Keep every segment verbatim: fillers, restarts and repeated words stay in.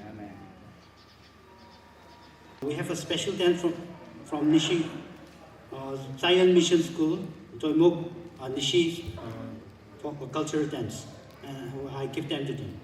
Amen. We have a special dance from, from Nyishi, uh, Zion Mission School, Toimuk, uh, Nyishi, uh, for a cultural dance. And I give them to them.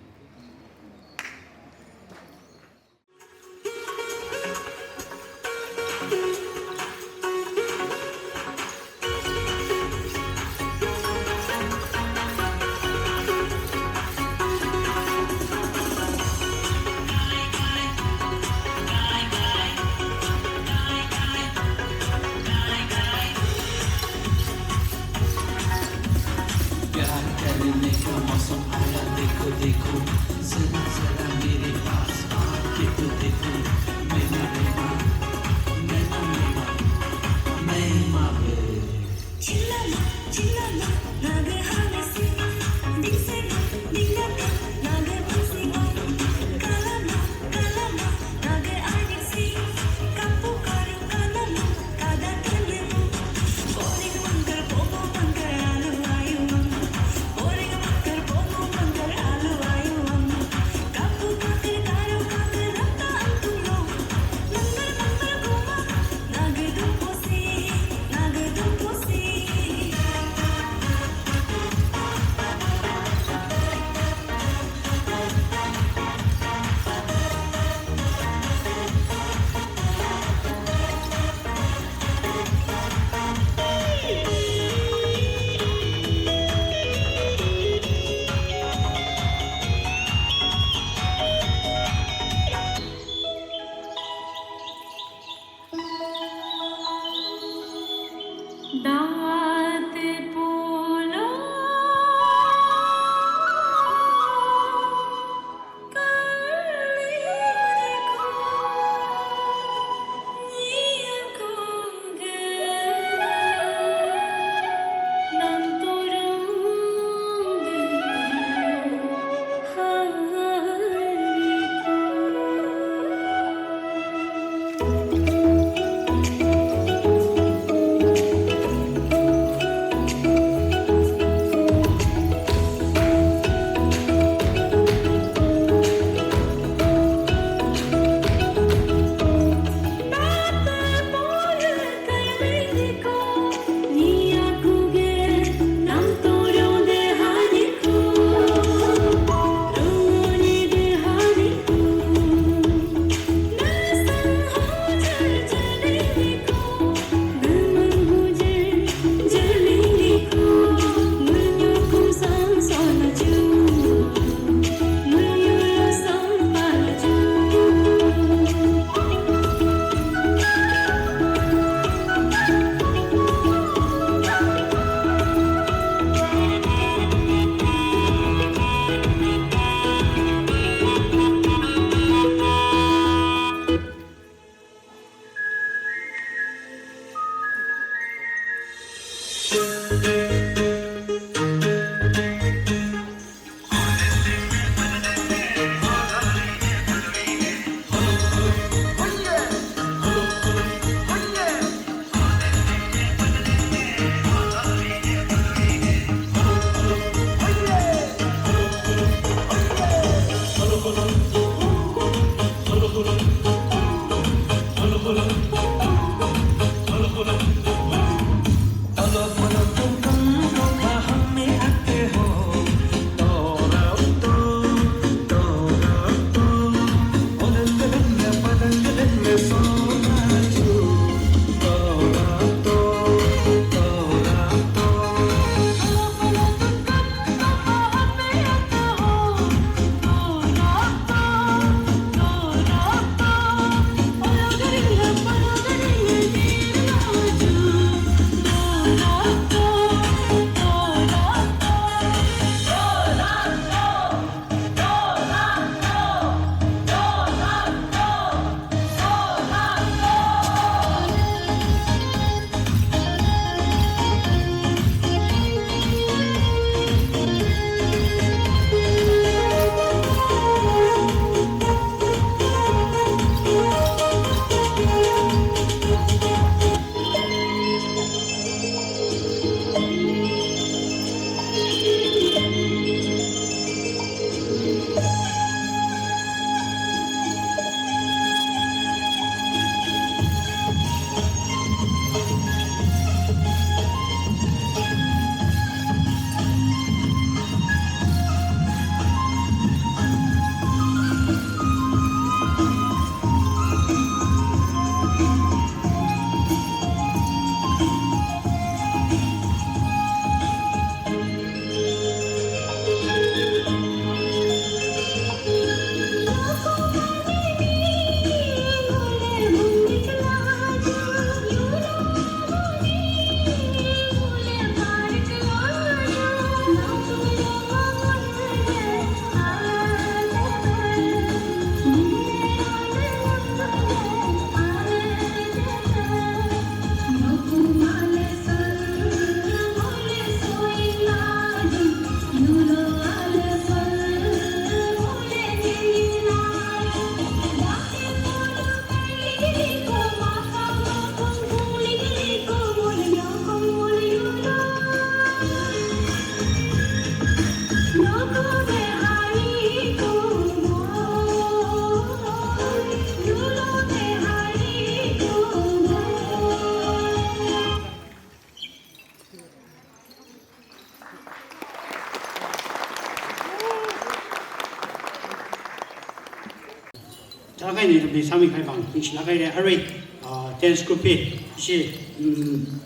Chālak eina ithumli sāmikahai vang ningshilāk haira. Arui, ah, dance group hi ishi, mm,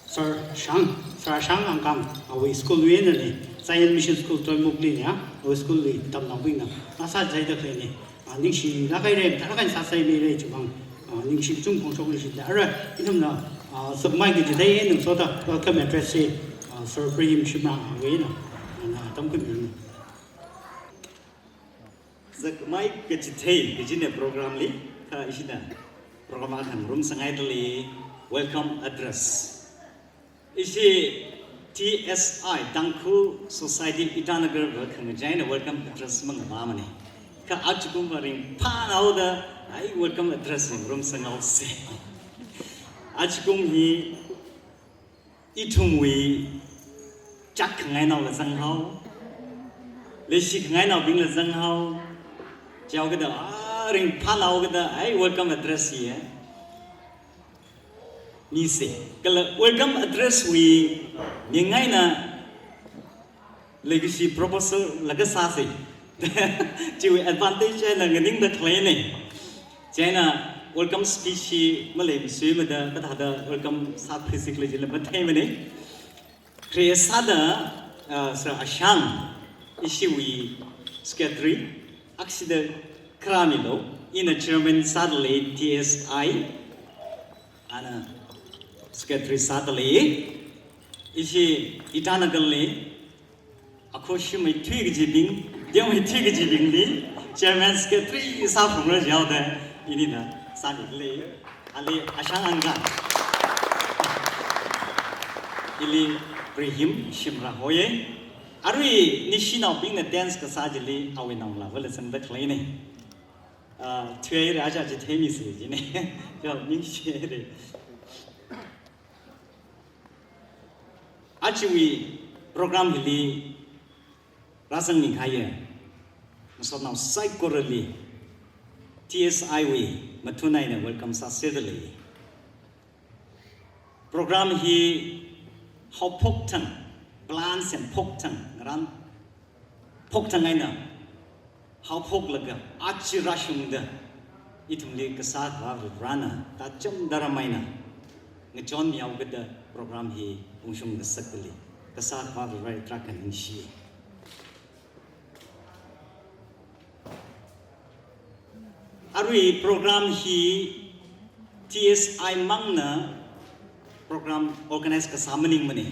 Sir Shang, Sir Shang Angkang, awui school wui einali, Zion Mission School Toimukhli na, awui school li tamnaobingna, masāchithei da khaleina. Ah, ningshilāk haira, chālak eina sāsai mi lei chiwui vang, ah, ningshi kachungkha phongshok ningshida. Arui, ithumna Ah, Zakmai kachithei eina ngasoda welcome address hi, ah, Sir Prahim Shimrahwui eina, ah, tamkhuimilu. Zakmai kachithei kajina program li, kha ishina program akha ngarumsangngaidalei, welcome address. Ishi T S I, Tangkhul Society Itanagar va khangachei eina welcome address mangapamana. Kha ajakumva ringphānao da, ai welcome address hi ngarumsanghaosa. Ajakum hi ithumwui chāk khangainaola zanghao, leishi khangainaobingla zanghao, chaokida, ah, ringphānao kada, ai welcome address hi, eh. Misa, kala welcome address wui ning eina leikashi proposal la kasāsa. Chiwui advantage eina nganingda khaleina. Chieina welcome speech hi maleimasuimada, kathāda welcome sākhuisi khala chila matheimana. Khare sāda, ah, Sir Ashang, ishiwui secretary, akshida kharāmilu, ina chairman sādalei T S I, ana secretary sādalei, ishi Itanagar li, akhoshi meithui kajibing, teomeithui kajibingli, chairman secretary sāphungra jihaoda, inina sāmidalei, ali Ashang uncle. Ili Prahim Shimrahoi. Arui nishinaobingna dance kasā chili awui naongalāvala zangda khaleina. Ah, thuihaira aja chitheimisa jina. Yo, ningshihaira. Ajawui program hili rāzangmi kahaiya ngasotnao saikorali T S I wui mathun eina welcome sāserda lei. Program hi haophokthang, plan semphokthang, ngarānphokthang eina haophoklaga aja rāshungda ithumli Kasā Akhava Varena tacham daram eina ngachonmihaokada program hi ungshung ngasakdalei. Kasā Akhava Vareli tarākha ningshi. Arui program hi T S I mangna program organize kasā maningmana.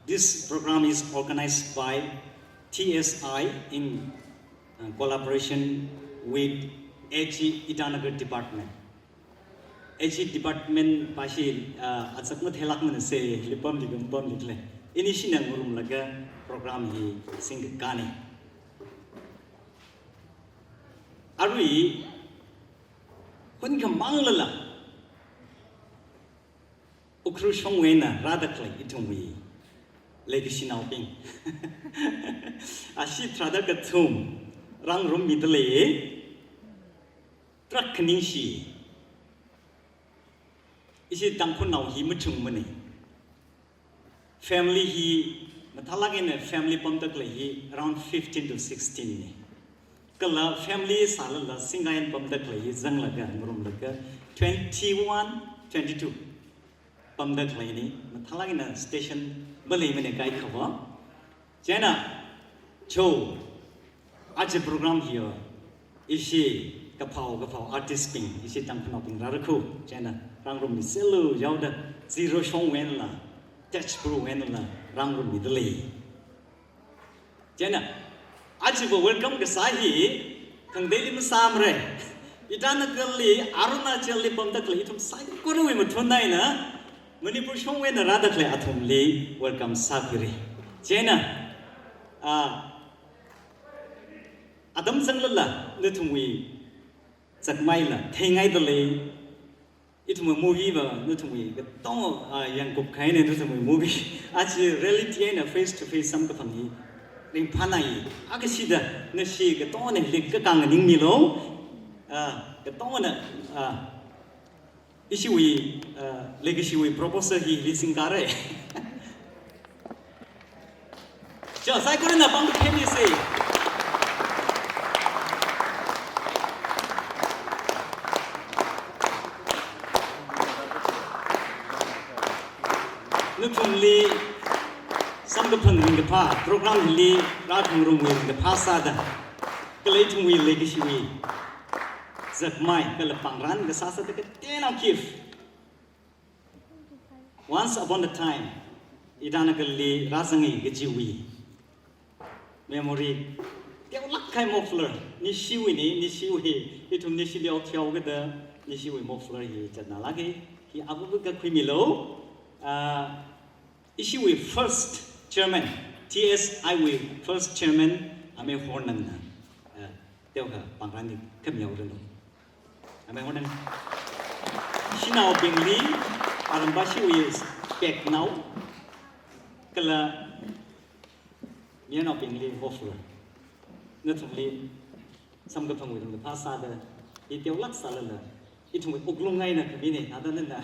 This program is organized by T S I in, uh, collaboration with A G Itanagar Department. A G Department pashi, uh, azak matheilākmanasa, lipamli kumpamli khalei. Inishina ngarumlaga program hi singkakāna. Arui, hunkhamanglala, Ukhrul shongwui eina rāda khalei ithumwui leikashinaobing, ashi tharāda kathum rāngarummidalei. Tarākha ningshi. Ishi Tangkhulnao hi machungmana. Family hi, mathālāk eina family pamda khalei hi around fifteen to sixteen na. Kala family sālala singkai eina pamda khalei hi zanglaga, ngarumlaga twenty-one, twenty-two pamda khaleina, mathālāk eina station maleimana kaikhava. Chieina, cho, aja program hiya, ishi kaphao kaphao artist bing, ishi Tangkhulnaobing rāra kho, chieina rāngarummiserlu jihaoda, Ziro shongwui einala, Teachpur wui einala rāngarummidalei. Chieina, ajava welcome kasā hi khangateili masāmara. Itanagarli, Arunachalli pamda khalei ithum saikorawui mathun eina, Manipur shongwui eina rāda khalei athumli welcome sākhuira. Chieina, ah, atam zanglala, nathumwui zakmaila theingaidalei. Ithumwui movie va nathumwui katonga, ah, yangkup kahaina nathumwui movie. Aja reality eina face to face samkaphang hi ringphānai. Akashida nashi katongana hili kakāng nganingmilu. Ah, katongana, ah, ishiwui, ah, leikashiwui proposal hi hili singkara. Cho, saikorana pāng kaphemisa. Nathumli samkaphang ringkaphā, program hili rākhangarumwui ringkaphā sāda, kala ithumwui leikashiwui zakmai, kala pāngran kasā sāda kateonao gift Once upon a time, Itanagarli rāzanga kajiwui memory teolāk kahai muffler, Nishiwuina, Nishiwui, ithum Nishili okthuihaokida Nishiwui muffler hi zatnālāka. Hi abubu kakhuimilu. Ah, ishiwui first chairman, T S I wui first chairman, Amei Hornangna, ah, teokha pāngranli khamihaoranu. Amei Hornang. Shanaobingli, aramba shiwui peknao, kala mayarnaobingli muffler. Nathumli samkaphangwui lungda phāsāda, hi teolāk sālala, ithumwui wuklung eina khamina, thāda nana.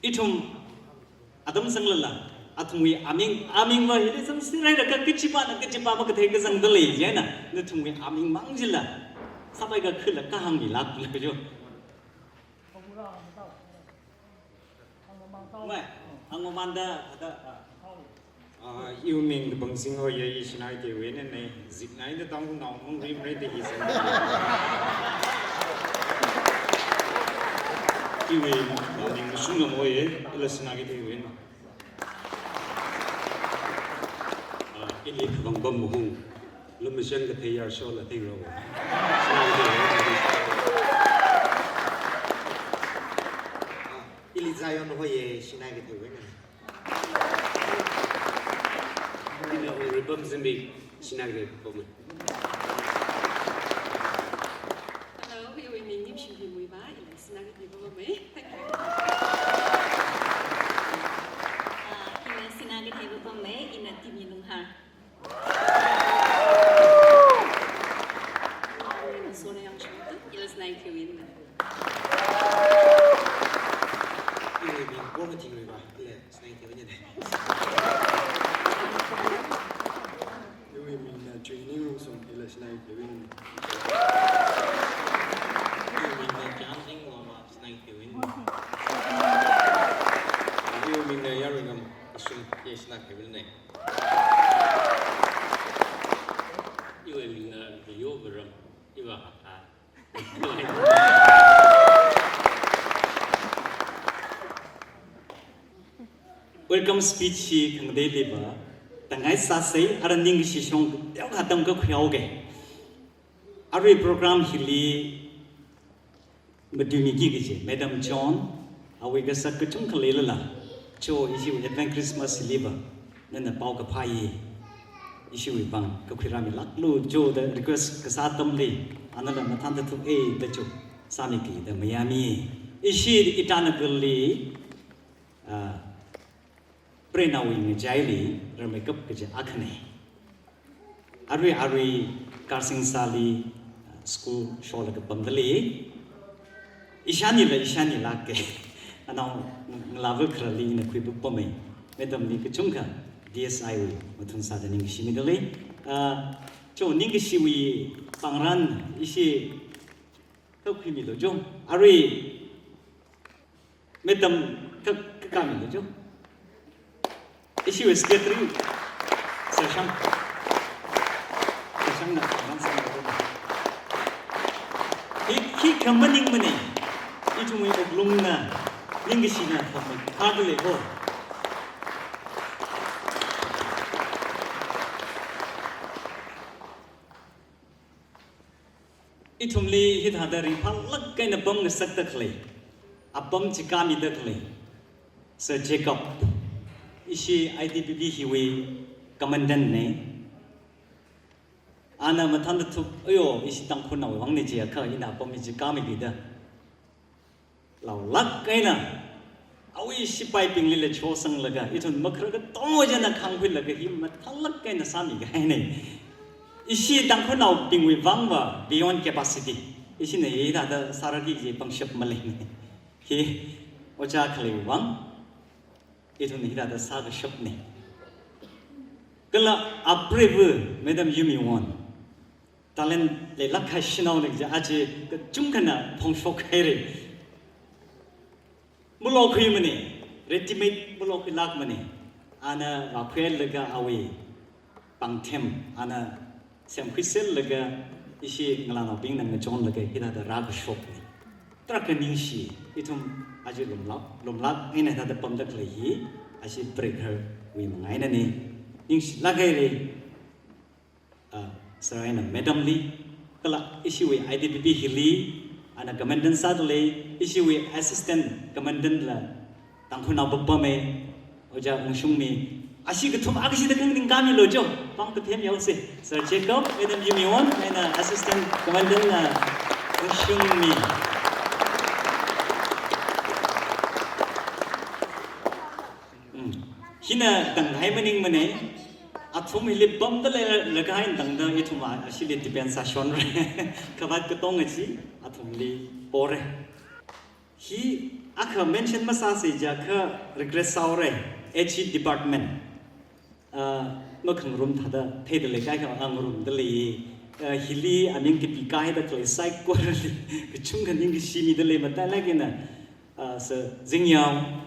Ithum atam zanglala, athumwui aming, aming va hili zangserhaida kha kachipāna kachipā makathei kazangda lei chieina, nathumwui aming mang chila sāpai kakhuila kahāngmilāklu jo. Mai, hāngmamānda, thāda, ah. Ah, iwui ming Kapangzing hoiya, i Sinai Tewuinana, ziknaida Tangkhulnao mangrimrei da hi zang. Iwui ming Mashungnam hoiya, ila Sinai Tewuina. Ah, ili Khavangpam Mahung, Lumashang Kathei Yarshola Thingrao. Sinai Tewuina. Ah, ili Zion hoiya, Sinai Tewuina. Ila Honorable Zimik, Sinai Tewuina. Hello, iwui ming Nimshim Himui va, ila Sinai Tewuina. Thank you. Ah, ila Sinai Tewuina, ina Timi Nunghar. Ila Sinai Tewuina. Iwui ming Bormathingluiva, ila Sinai Tewuina. Iwui mingna Training Song, ila Sinai Tewuina. Iwui mingna Changding Lama, Sinai Tewuina. Iwui mingna Yarengam Asum, i Sinai Tewuina. Iwui mingna Yovaram, iva Hakha. Welcome speech hi khangateiliva tangai sāsei, ara ningkashi shong teokha tamkakhui haoga. Arui program hili matuimiki kaji Madam John, awui kasak kachungkha leilala, cho ishiwui Advent Christmas hiliva nana paokaphā hi ishiwui vang kakhuirāmilāklu choda request kasā atamli, anala mathānda thuka da cho sāmiki da mayāmi. Ishi Itanagarli, ah, preinaowui ngachaili rarmeikap kaji akhana. Arui arui Karsingsāli, ah, school sholaga pamda lei. Ishānila, ishānilāka. Anao ngalāva kharāli ina khuipapama. Madamli kachungkha D S I wui mathun sāda ningkashi mida lei. Ah, cho ningkashiwui pāngran ishi kakhuimilu jo. Arui Madam ka, ka kami lo jo. Ishiwui secretary, Sir Shang. Sir Shangna, Sir Shangna. Hi, hi khamaningmana. Ithumwui wuklungna, ningkashina khamang. Hardly ho. Ithumli hithāda ringphālāk eina pamngasakda khalei, apam chi kāmida khalei Sir Jacob, ishi I T B P hiwui commandant na. Ana mathāda thuk, ayo, ishi Tangkhulnaowui vangna jiakha, ina apam hi chi kāmida. Laolāk eina, awui sipaibinglila chosanglaga, ithum makharar katonga china khangkhuilaga hi mathālāk eina sāmi kahaina. Ishi Tangkhulnaobingwui vangva beyond capacity. Ishina hithāda sārāki kaji pangshap maleimana. Hi, ojā khaleiwui vang, ithumna hithāda sākashapna. Kala apreiva, Madam Yumiwon. Talent leilāk kahai shanaona kaja aja kachungkhana phongshok haira. Malokhuimana, ready-made malokhuilākmana. Ana vākhuilaga awui pāngthem, ana semkhuiserlaga ishi ngalānaobingna ngachonlaga hithāda rākashokna. Tarākha ningshi, ithum aja lumlāk, lumlāk eina hithāda pamda khalei hi, aja Breaker wui manga einana. Ningshilāk haira. Ah, Sir eina Madam li, kala ishiwui I T B P hili, ana commandant sāda lei, ishiwui assistant commandant la Tangkhulnao papamei, Ojā Ungshungmi, ashi kathum akashida khanganing kāmilu jo, pāng kathem yaosa, Sir Jacob, Madam Yumiwon, eina assistant commandant na Ungshungmi. Mm. Hina tanghai maningmana, athum hili pamda leilaga hai tangda ithum a, ashili depend sāshonra. Khavāt katonga chi athumli pora. Hi akha mention masāsa jiakha regret sāhaora, A G department. Ah, makhangarum thāda theida lei kaikha, ah, ngarumda lei. Ah, hili aming kapi kahaida khalei saikorali kachungkha ningkashi mida lei matailāk eina, ah, Sir Zingyao.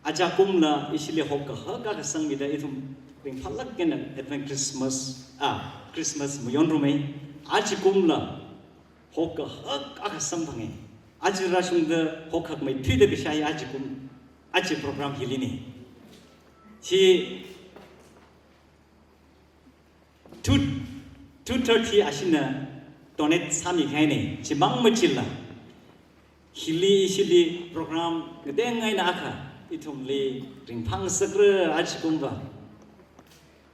Aja kumla ishili hokkahak akha sangmida ithum ringphālāk eina Advent Christmas, ah, Christmas mayonrumei. Aja kumla hokkahak akha samphanga. Aja rāshungda hokhak meithuida kashai aja kum, aja program hilina. Chi two, two thirty ashina donate sāmi kahaina, chimang machila. Hili ishili program ngateingaina akha, ithumli ringphāngasakra aja kumva.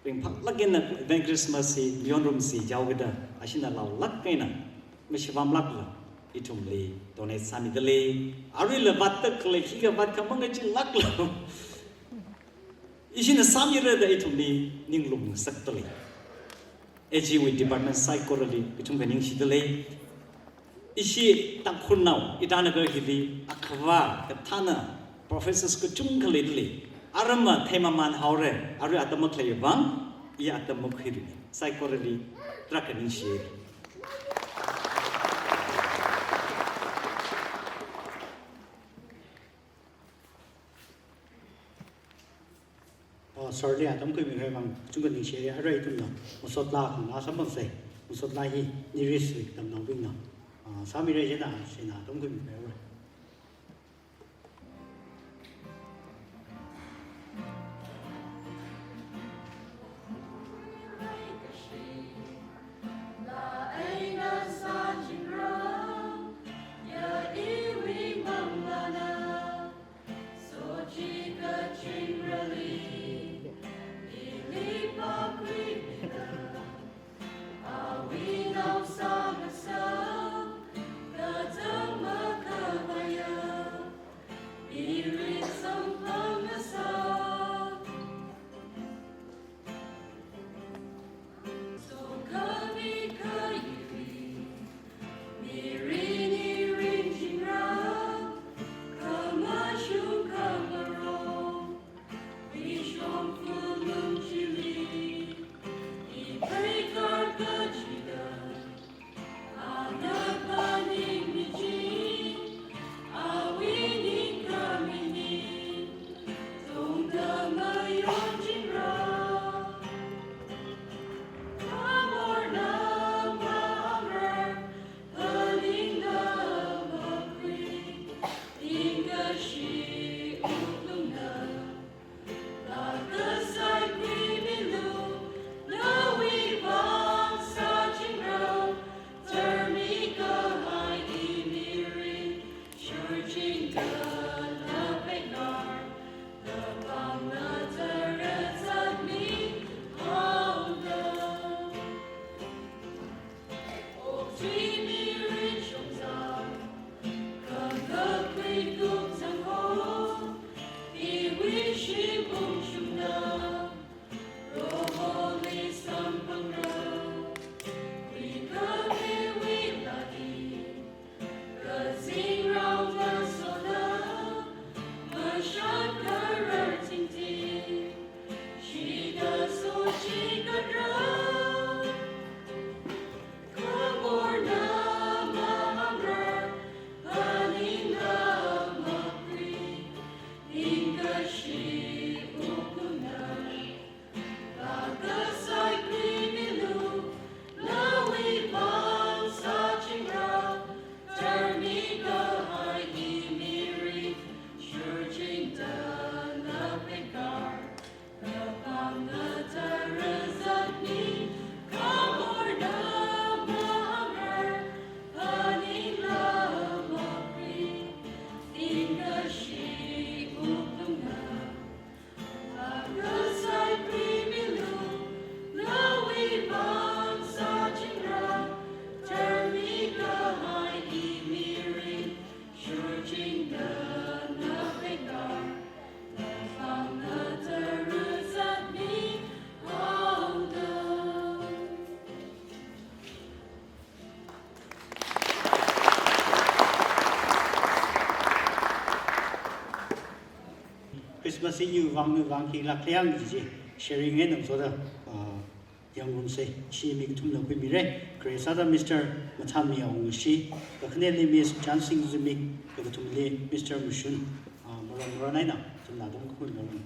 Ringphālāk eina Advent Christmas hi mayonrumsa jihaokida, ashina laolāk eina, mashivamlākla, ithumli donate sāmida lei. Aruila vātda khalei khikha vātkhamang kachilākla. Ishina sāmira da ithumli ninglum ngasakda lei. A G wui department saikorali kachungkha ningshida lei. Ishi Tangkhulnao, Itanagar hili akhava kathāna professors kachungkha leida lei. Aramva theimamān haora, arui atam makhalei vang, i atam makhuira. Saikorali tarākha ningshi. Ah, Sir li atam khuimi kahai vang kachungkha ningshi, arui ithumna masot laa khangna samphangsa, masot laa hi Nirish wui tamnaobingna, ah, sāmira, chieina, chieina atam khuimi kahai. Christmas hi iwui vang, iwui vang khikhala khala yang kaji chi sharing eina ngasoda, uh, yangngarumsa, ishi mi kathumna khuimira. Khare sāda Mister Mathanmi Awungshi, kakhaneli Miss Chansing Zimik, kakathumli Mister Mashun, uh, maron maron eina, ithumna atam khuilu.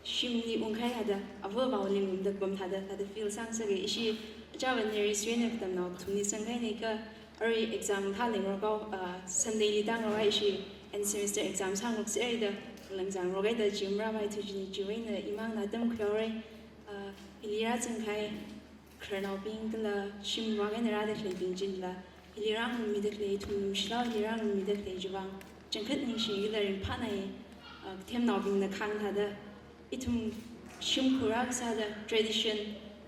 Shimli ungkahai thāda, ava avāli ngarumda pam thāda, thāda feel sāngasaka. Ishi achāva nursery eina katamnao kathumli sangkahaina kha, arui exam thāleng rokao, ah, Sunday li tāngarok ishi end semester exam sāngarok sāhaida, langzang rokhaida, gym rāmai thuchini chiwui eina imangna atam khuihaora. Ah, hili rāzangkahai khararnaobing kala shimwui eina rāda khaleibing chila, hili rāngarummida khalei, ithum lumshilao hili rāngarummida khalei chiwui vang changkhat ningshi kala ringphānai, ah, kathemnaobingna khāng thāda, ithum shimkhur akha sāda tradition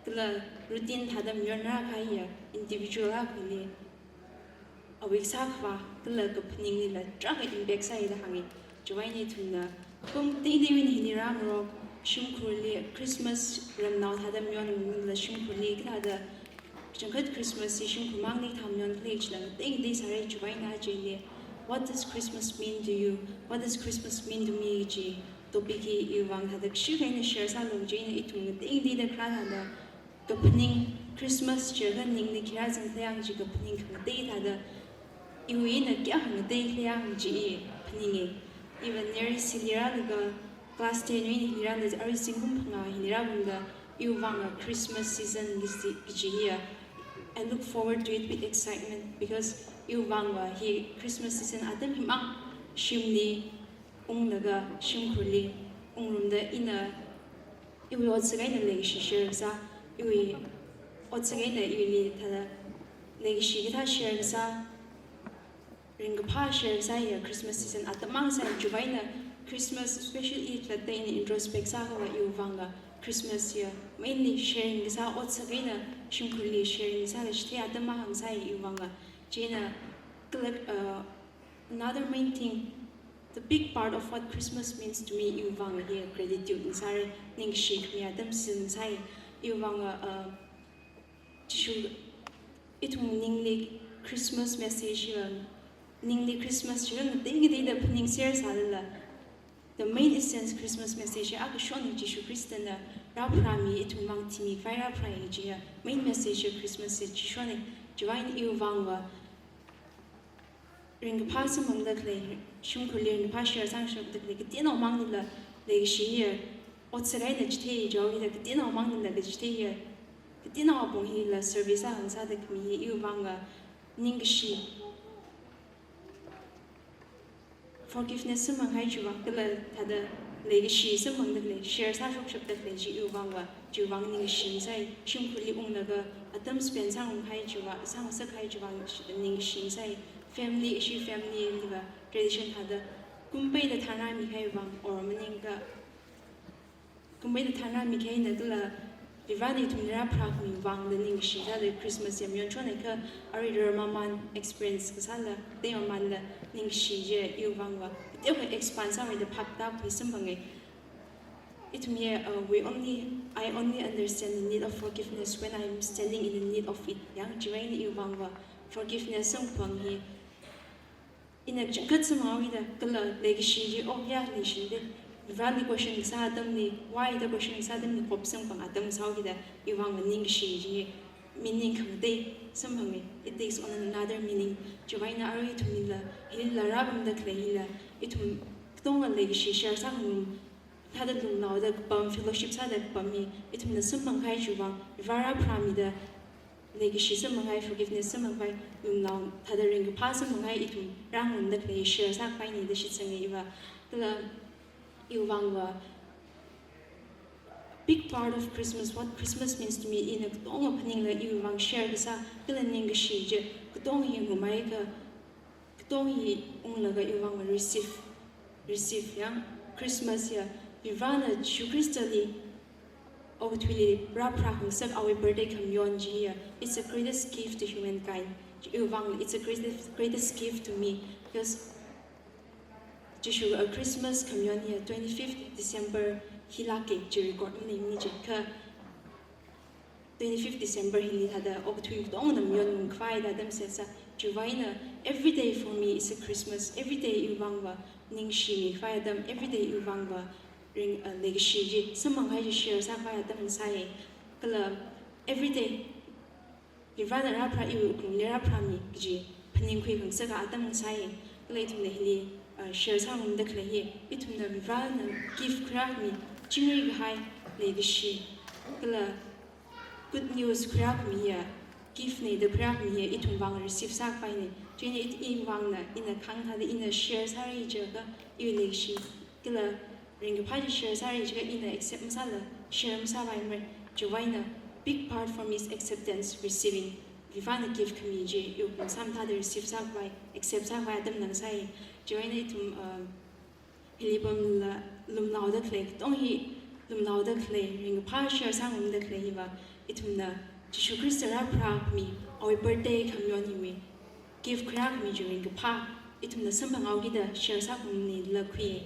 kala routine thāda mayonrākahaiya individual akhali awui kasā khavā kala kaphaninglila tarākha impact sāi da hānga. Chiwui eina ithumna pung tingtingwui eina hili rāngarok, shimkhurli Christmas ramnao thāda mayonla shimkhurli kathāda changkhat Christmas hi shimkhurmangli thāda mayon khala chila ngateitei sāra. Chiwui eina chili, "What does Christmas mean to you? What does Christmas mean to me?" kaji topic hi iwui vang thāda kashikha eina share sālu. Chieina ithum ngateiteida kharā thāda kaphaning, Christmas chiakha ningli khi rāzang khala yang chi kaphaning khangatei thāda, iwui eina kayākha ngatei khala yang chi i phaninga. Iva nursery li rālaga class ten wui eina hili rālaga arui zingkum phangā hili rāpamda, iwui vangva Christmas season kaji, kaji hiya, I look forward to it with excitement because iwui vangva hi Christmas season atam himang shimli unglaga shimkhurli ngarumda ina iwui otsak eina leishi share kasā, iwui otsak eina iwuili thāda leishi kathā share kasā, ringkaphā share kasā hiya Christmas season atam mang sāi. Chiwui eina Christmas special i kala tei eina introspect sākhavai iwui vangva Christmas hiya mainly sharing kasā, otsak eina shimkhurli sharing kasā kachithei atam mang sāi iwui vangva. Chieina kala, uh, another main thing, the big part of what Christmas means to me, iwui vang hi gratitude na sāra, ningshi khami atam season sāi. Iwui vang, uh, Jishu, ithum ningli Christmas message hi, ningli Christmas hi ngateiteida phaningser sālala, the main essence Christmas message hi akha shon Jishu Khristana rāpharāmi, ithum vang thimi khavai rāpharāi kaji main message hi Christmas hi chi shona. Chiwui eina iwui vangva ringkaphā samphangda khalei, shimkhurli ringkaphā share sāngasakda khalei, kateonaomanglila leishi hiya otsak eina chithei jihaoda, kateonaomanglila kachithei hiya, kateonao apong hila service akha ngasāda khami hi iwui vangva ningkashi, forgiveness samphanghai chiwui vang kala thāda leishi samphangda khalei, share sāshokshapda khalei chi iwui vangva, chiwui vang ningshi sāi. Shimkhurli unglaga atam spend sāngarumhai chiwui vang, sāngasakhai chiwui vang ningshi sāi. Family, ishi family liva tradition thāda kum peida thanrāmikahai vang or maningakha kum peida thanrāmikahai eina kala Varena ithumli rāpharākhami vangla ningshi sāda Christmas hi mayon chonai kha, arui rarmaman experience kasāla, teimamanla ningshi chi iwui vangva kateokha expand sāhaida phaptākhui samphanga. Ithum hi, uh, we only, I only understand the need of forgiveness when I am standing in the need of it. Yang chiwui eina iwui vangva forgiveness samphang hi ina changkhat samphanghaoda kala leishi chi, oh ya, leishida, Vareli question kasā atamli, why da question kasā atamli kop samphang atam sāhaoda, iwui vangva ningshi chi meaning khangatei samphanga. It takes on another meaning. Chiwui eina arui ithumlila, hila rāpamda khalei hila, ithum katonga leishi share sāngarum, thāda lumnaoda kapam, fellowship sāda kapam hi ithumna samphanghai chiwui vang, Vare rāpharāmida leishi samphanghai, forgiveness samphanghai, lumnao thāda ringkaphā samphanghai ithum rāngarumda khalei share sākhavai nida shitsanga iva. Kala iwui vangva big part of Christmas, what Christmas means to me, ina katonga phaningla iwui vang share kasā kala ningkashi chi katonga hi ngarumhaiakha, katong hi unglaga iwui vang receive, receive yang Christmas hiya Varena Jishu Khristali okathuili rāpharākhangasak awui birthday khamayon chi hiya, it's the greatest gift to humankind. Iwui vang, it's the greatest, greatest gift to me because Jishu, uh, Christmas khamayon hiya twenty-fifth December hi lāka chi record maleimana jiakha, twenty-fifth December hili thāda okathui katongna mayonngarum khavai da atam sāsa. Chiwuivang eina, every day for me is a Christmas. Every day iwuivangva ningshimikhavai atam, every day iwuivangva ring, uh, leikashi chi samphangkahai chi share sākhavai atam ngasāi. Kala every day Varivarana rāpharā, iwui wuklungli rāpharāmi kaji phaningkhui khangasak atam ngasāi. Kala ithumna hili, uh, share sāngarumda khalei hi, ithumna Varivarana gift khuirāmi, chingri kahai, leikashi, kala good news khuirāmi ya, gift nei da khuirāmi ya, ithumwui vang receive sākhavai ni. Chieina it-, iwuivangna, ina khangthāda ina share sāra jiakha, iwui leikashi, kala ringkaphā chi share sāra jiakha ina accept masāla, share masāpaimara. Chiwuivang eina, big part for me is acceptance, receiving. Varivarana gift khami chi, iwui wuklung sāmathāda receive sākhavai, accept sākhavai atam ngasāi. Chiwuivang eina ithum, uh, hili pamla lumlaoda khalei, katonga hi lumlaoda khalei, ringkaphā share sāngarumda khalei hiva, ithumna Jishu Khrista rāpharāmi, awui birthday khamayon hiwui gift khuirāmi chi ringkaphā, ithumna samphanghaokida share sāngarumnila khui.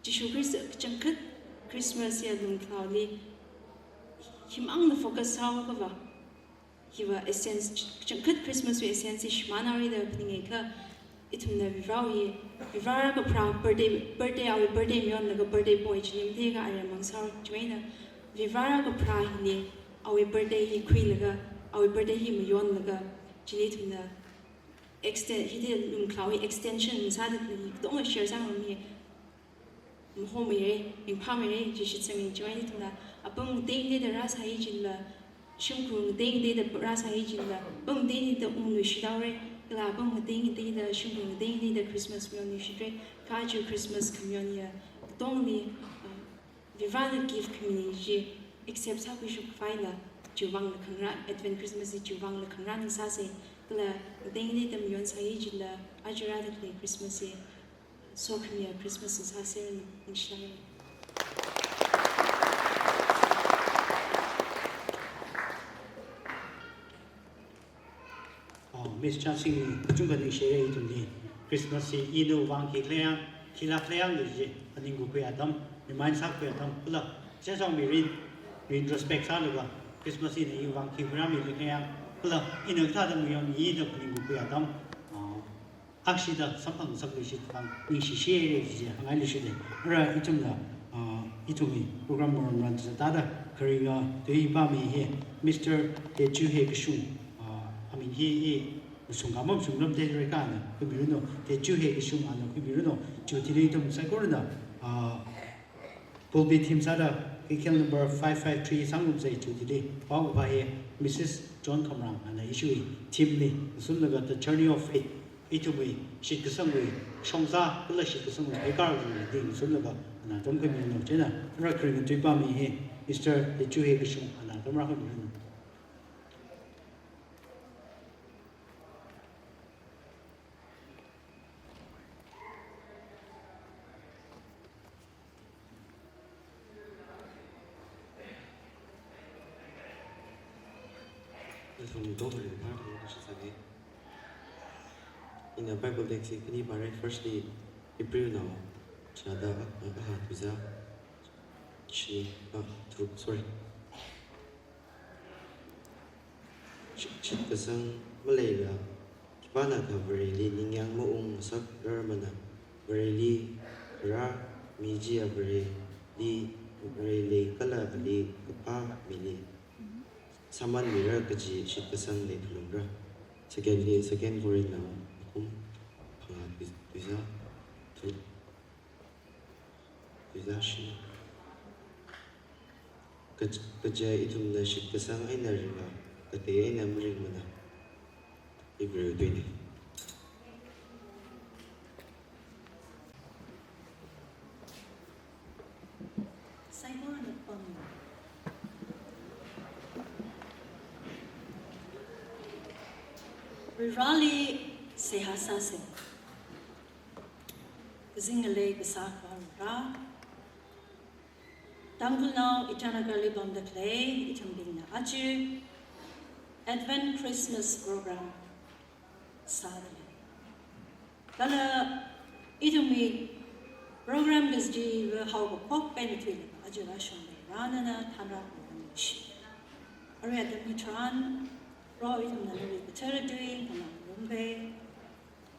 Jishu Khrista kachangkhat Christmas ya lungkhalaoli himangna focus sāhaokhava, hiva essence, kachangkhat Christmas wui essence hi shimānhaora da phaningakha, ithumna Varewui, Varewui kapharā birthday, birthday, awui birthday mayonlaga birthday boy chili matheikha aremang sāhaora. Chiwuivang eina Varewui kapharā hili awui birthday hi khuilaga, awui birthday hi mayonlaga, chili ithumna extend, hithāda lungkhalaowui extension sāda khalei katonga share sāngarummi. Mahomeira, ringphāmeira, chi shitsanga. Chiwuivang eina ithumna apam ngatei ngateida rāsāi chila, shimkhur ngatei ngateida rāsāi chila, apam ngatei ngateida ungluishit haora, kala apam ngatei ngateida, shimkhur ngatei ngateida Christmas mayon luishitra, kha aja Christmas khamayon ya, katongli, uh, Varivarana gift khami chi accept sākhuishok khavaila, chiwuivangla khangarān, Advent Christmas hi chiwuivangla khangarān ngasāsa, kala ngatei ngateida mayon sāi chila, aja rāda khalei Christmas hi sokhamiya Christmas sāseranu, ningshilāka. Oh, Miss Chansing, kachungkha ningshire ithumli. Christmas hi ina vang khikhala yang, khilākhala yang da chi, phaningkakhui atam, remind sākhui atam, kala, chachao mirin, retrospect sālaga, Christmas ina iwui vang khi khuirāmikhala yang, kala, ina kathāda mayonmi da phaningkakhui atam, ah, akshida samphang ngasakluishit vang ningshishire chi hāngngailuishita. Ara ithumna, ah, ithumwui program maram ran sāda kharinga tuipami hi Mister Techuhe Kashung, ah, amin hi i mashung kha mamashung lam te reka ana khuimiranu, Techuhe Kashung ana khuimiranu, chithili ithum saikorana, ah, pulpit theme sāda, Kikhel number five five three sāngarumsa. Chithili paokaphā hi Missus John Khamrang ana ishiwui theme li ngasumlaga The Journey of Faith, ithumwui shitkasangwui shongza kala shitkasangwui pheikar kaji ngasumlaga ana tamkhuimiranu. Chieina ara kharinga tuipami hi Mister Techuhe Kashung ana tamrākhuimiranu. Nathum tomale, pharākha shitsanga. Ina Bible text hi khani pāra, firstly, Hebrewnao tharāda, ah, ah, ah, tuiza, shini, ah, tharuk, sorry. Shit-, shitkasang maleila, khipānakha Vareli ningyāng maungngasakrar mana, Vareli kharā mi chiya Vareli, Vareli kala ali kaphā mili sāman mira kaji shitkasang leiphalungra. Secondly, Second Corinth nao akhum, phangā tui-, tuiza, tharuk, tuiza shini. Kaj-, kaja ithumna shitkasang eina ringa, katei eina maringmana. Hebrew tuina. Saikorana pam. Varivarali seihā sāsa. Kazing ngalei kasā Vare. Tangkhulnao Itanagar li pamda khalei ithumbingna aja Advent Christmas program sādalei. Kala ithumwui program kaji va haokaphok eina thuilaga aja rāshungda rānana thanrākhuishi. Arui atam hitharan, Proho ithumna nawui kathara tui nganāngarum Kei,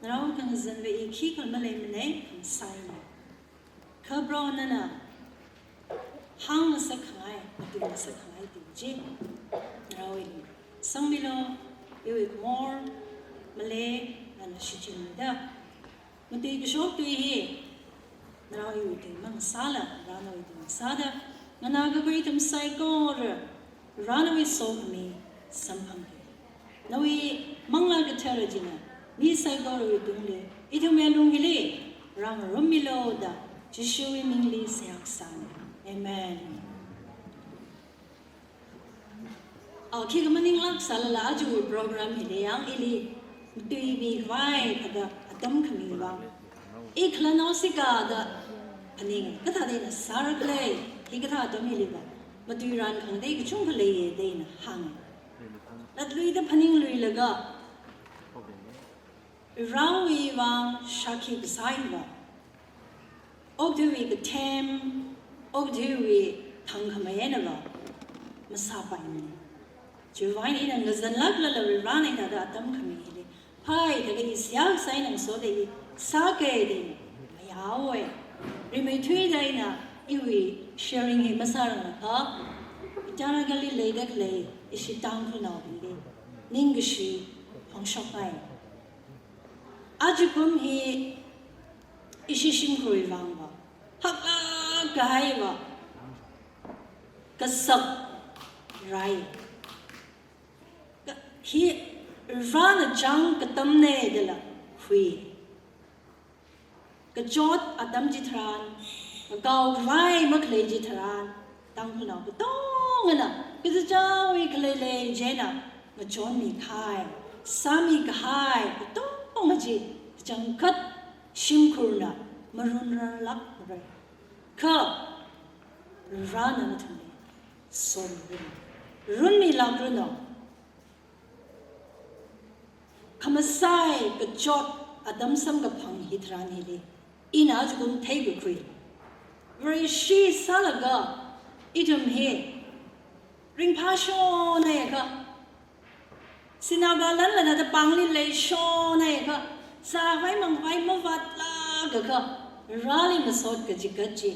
ngarao kangazanva i khikha maleimanei, khamsai nei. Kha Proho nana hāngngasak khangai, matuingasak khangai ting chi, ngarao ili sangmilu, iwui khamor, malei, nana shichinmida. Matuikashok tui hi, ngarao iwui tui mang sāla, ngarao nawui tui mang sāda, nganākakhui ithum saikora, ngarao nawui sokhami samphangki. Nawui Manglā Kathara china, mi saikorawui tungli, ithumwui alung hili, rāngarummilu da, Jishuwui mingli seihā kasāna. Amen. Oh, khikha maninglāk sālala ajawui program hili yang ili matuimikhavai thāda atam khami vang. I khala naosika da phaning, kathāda ina sāra khalei, hikathā atam hiliva matuiran khangatei kachungkha leiya da ina hāng. Latluida phaningluilaga, Varewui vang shākhi kasā hiva, okathuiwui kathem, okathuiwui thangkhamei einava masāpaimana. Chiwui vang ina ngazanlāklala Varena ina da atam khami hili phāi thāda i seihā kasā eina ngasoda i sākei da mayāhaowa. Rimeithuida ina iwui sharing hi masārangakha, Itanagarli leida khalei ishi Tangkhulnaobingli ningkashi phongshokngai. Ajakum hi ishi shimkhurwui vangva haklāk kahaiva kasak rai. Ka-, hi Varena chang katamna dala khui. Kachot atam chitharan, ngakaokhavai makhalei chitharan, Tangkhulnao katongana, kachichāwui khaleilei chieina ngachonmi kahai, sāmi kahai katonga chi kachangkhat shimkhurna marunrarlākmara. Kha Varena nathumli somiranu, runmilākranu. Khamasai kachot atam samkaphang hitharan hili ina ajakum theikakhui, Vareshi sālaga ithum hi ringphāshonakha, sinā vālanla thāda pāngli leishonakha, zāvai mangvai mavātlākakha, Vareli masot kachikat chi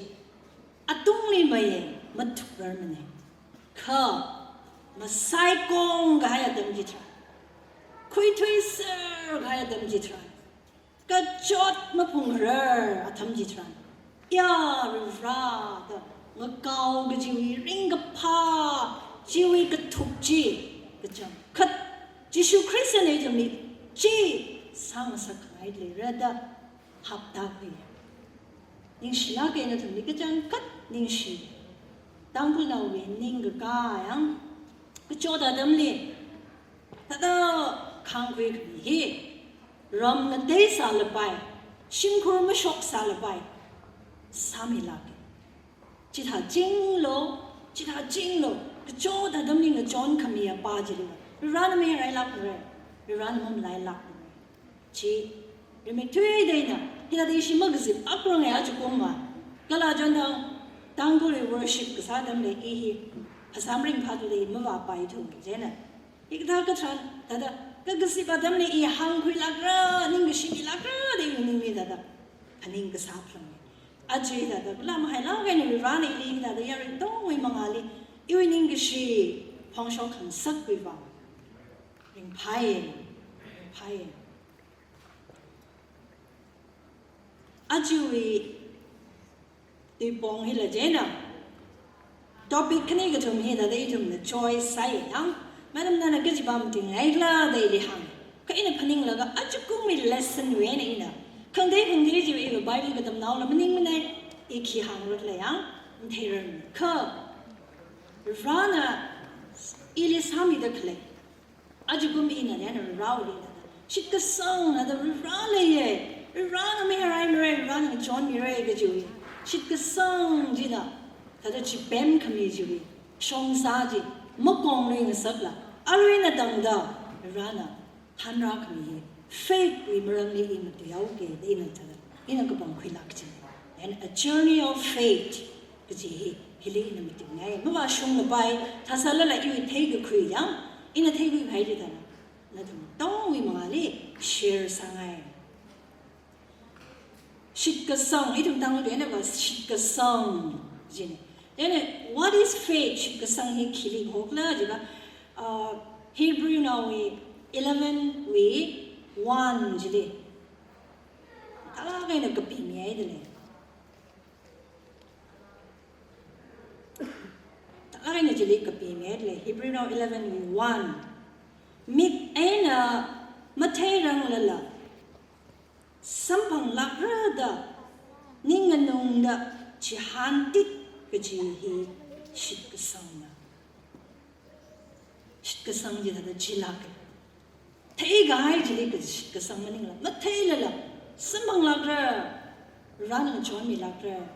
atungli mayang mathukrarmana. Kha masaikong kahai atam chitharan, khuithuiser kahai atam chitharan, kachot maphungrar atam chitharan, ya Vare da ngakao kajiwui ringkaphā chiwui kathuk chi kachangkhat Jishu Khristana ithumli chi sāngasak khangai leira da hapta khui. Ningshilāka, nathumli kachangkhat ningshi. Tangkhulnaowui ningkakā yang, kachot atamli thāda khangkhui khami hi ram ngatei sālapai, shimkhur mashok sālapai sāmilāka. Chithāchinglo, chithāchinglo, kachot atamli ngachon khami apā chili Varena marailākmara, Varena mamalailākmara. Chi rimeithuida ina, hithāda ishi makazip akrang ya ajakumva, kala chonthang Tangkhulwui worship kasā atamli i hi phasā maringphāthuda i mavāpaithu chieina, hikathā katharan thāda kakazip atamli i hāngkhuilākra, ningkashimilākra da i ningmida thāda phaning kasā phalunga. Aja thāda kala mahailāk eina Varena ili thāda yarui katongawui mangāli iwui ningkashi phongshok khangasakwui vang ringphāya, ringphāya. Ajawui tuipong hila chieina, topic khani kathum hi thāda ithumna choice sāya yang, madam nana kaji pam tingngaikhala da ili hāng. Kha ina phaninglaga ajakumwui lesson wui eina ina, khangatei khangatei chiwui iva Bible katamnaola maningmanei, i khi hāngra khala yang matheirarmana. Kha Varena ili sāmida khalei, ajakum ina nena Vareli thāda shitkasang thāda Vare leiya, Varena maraimara, Varena ngachonmira kajiwui shitkasang china thāda chipem khami chiwui shongza chi makonglui ngasakla, arui ina tangda Varena thanrā khami hi faith wui marangli i matuihaoki da ina thāda, ina kapangkhuilāk chi. And a journey of faith kaji hi, hili ina matingngai. Mavāshunglapai, thāsālala iwui theikakhui yang, ina theikakhui hi thāda, Nathum katongawui mangāli share sāngai. Shitkasang, ithum Tangkhul eina va shitkasang jina. Then what is faith? Shitkasang hi khili hokla jiakha, uh, Hebrew naowui eleven wui one chili thālāk eina kapimihaida lei. Thālāk eina chili kapimihaida lei, Hebrew nao eleven wui one. Mik eina matheiranglala samphanglākra da ning nganungda chihān tit kaji hi shitkasangna. Shitkasang chithāda chilāka. Theikahai chili kaji shitkasang maningla, matheilala samphanglākra, Varena ngachonmilākra,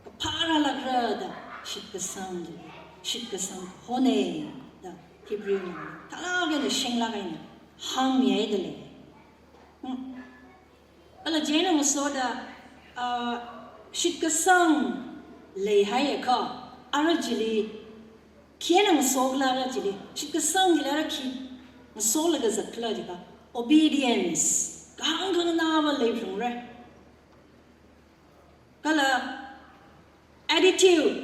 kaphā rālākra da shitkasang chili, shitkasang kahona da Hebrew naoli thālāk eina shenglāk eina hāngmihaida lei. Hmm. Kala chieina ngasoda, ah, shitkasang leihaiakha, ara chili khi eina ngasokhala, ara chili shitkasang chili ara khi ngasolaga zatkhala jiakha, obedience, kahāng khanganāva leiphalungra. Kala attitude,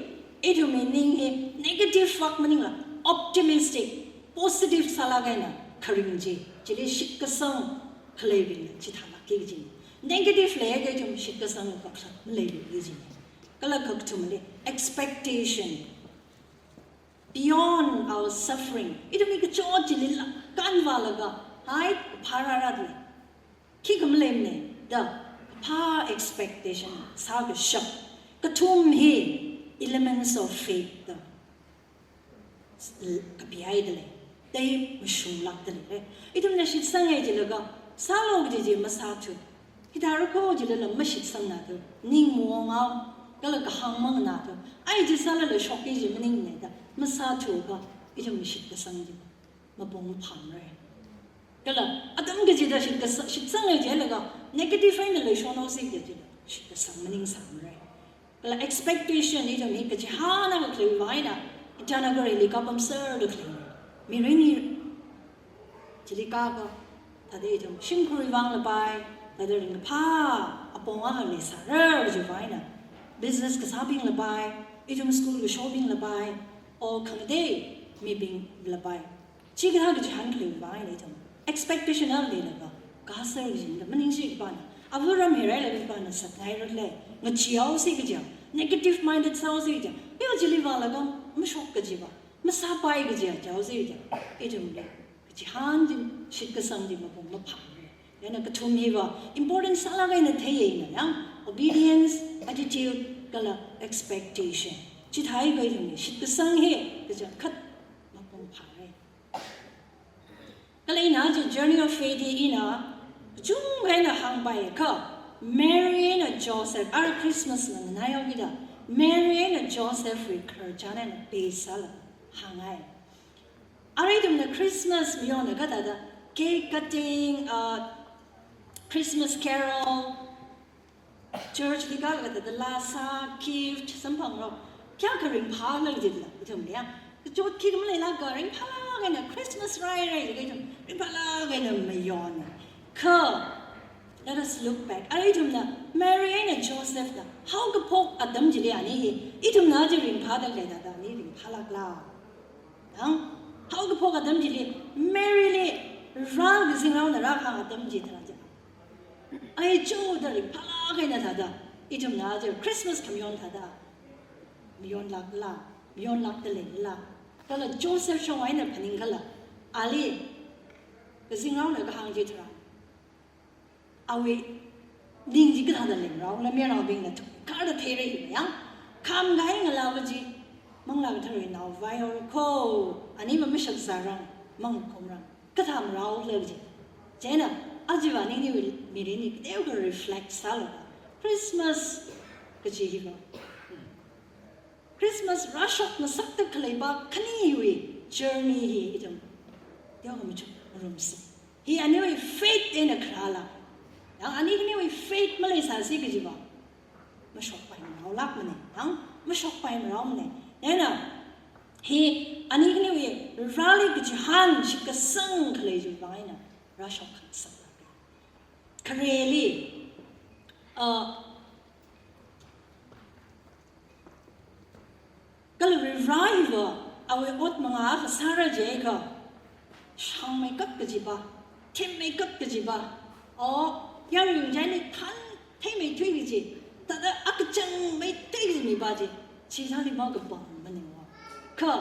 ithumwui ning hi negative vak maningla, optimistic, positive sālāk eina kharing chi, chili shitkasang khaleiwui chithālākki kaji. Negative leiakha ithum shitkasang kakhalat maleiluiki kaji. Kala kakathumali expectation, beyond our suffering. Ithumwui kachot chilila kānvālaga, hai, phārāra da lei. Khikha maleimana da, phā expectation sākashap. Kathum hi elements of faith da kapihaida lei. Tei mashunglākda lei. Ithumna shitsanghai jilaga, sālu kaji chi masāthu. Hithāra kho jilala mashitsangna thu. Ning mongao, kala kahāng manganā thu. Ai chi sālala shokki kaji maningmana da masāthuakha, ithum shitkasang chi mapung maphāmara. Kala atam kachida shitkasa-, shitsanghai jilaga negative eina leishonhaosi kajida shitkasang maningsāmara. Kala expectation ithum hi kachihān akha khaleiwui vang eina Itanagarli kapamserda khalei. Mirin hi chili kaka, thāda ithum shimkhurwui vang lapai, thāda ringkaphā apong akha leisāra kajiwui vang eina, business kasābing lapai, ithum school kashobing lapai, or khangatei mibing lapai. Chikathā kachihān khaleiwui vang eina ithum expectation akha leilaga, kasā kajida maningshi khipāna, ava ram hi rālaga khipāna satngairale, ngacheehaosi kajiya, negative minded sāhaosi kajiya, yo chili vālaga mashok kajiva, masāpai kajiya, chaosi kajiya, ithumli kachihān chi shitkasang chi mapung maphāmara. Chieina kathum hiva important sālāk eina theiyei na yang, obedience, attitude, kala expectation. Chithākha ithumli shitkasang hi kachangkhat mapung phāra. Kala ina chi Journey of Faith hi ina kachungkha eina hāngpaiakha, Mary eina Joseph, ara Christmas na nganaihaokida, Mary eina Joseph wui khararchan eina base sālaga hānghai. Ara ithumna Christmas mayonakha thāda cake cutting, uh, Christmas carol, church li kālaga thāda laa sā, gift samphangrao, kayākha ringphālāk jila ithumli ya. Kachot khikha maleilāka, ringphālāk eina Christmas rairai jiakha ithum ringphālāk eina mayona. Kha, let us look back. Ara ithumna Mary eina Joseph na haokaphok atam chili ani hi ithumna chi ringphāda khalei thāda ani ringphālākla? Yang, haokaphok atam chili Mary li Varewui kazingraona rākahāng atam chitharan chi, ai choda ringphālāk eina thāda, ithumna chi Christmas khamayon thāda mayonlākla, mayonlākda leila? Kala Joseph shong eina phaningkhala, ali kazingraona kahāng chitharan, awui ning chi kathāda leingarāola, mayarnaobingna thukkharda theira hi yang, khamkahai ngalāva chi Manglā Katharawui naovaihaora kho, aniva mashakzārang, mangakhomrang, kathā marāola kaji. Chieina, aja ivāningwui mirin hi kateokha reflect sālaga, Christmas kaji hiva, Christmas rāshokngasakta khaleiva khaniwui journey hi ithum teokha machukngarumsa. Hi aniwui faith eina kharāla? Yang ani khaniwui faith maleisāsi kajiva mashokpai maraolākmana. Yang mashokpai maraomana. Chieina hi ani khaniwui Vareli kachihān shitkasang khalei chiwui vang eina rāshok khangasak lāka. Khareli, uh, kala Varivara hiva awui ot mangā kasāra jiakha, shāngmeikap kajiva, themmeikap kajiva, o, yaruiwui ngachaili thantheimeithui kaji, thāda akachangmeithui kaji miva chi, chithāli makapangmana. Kha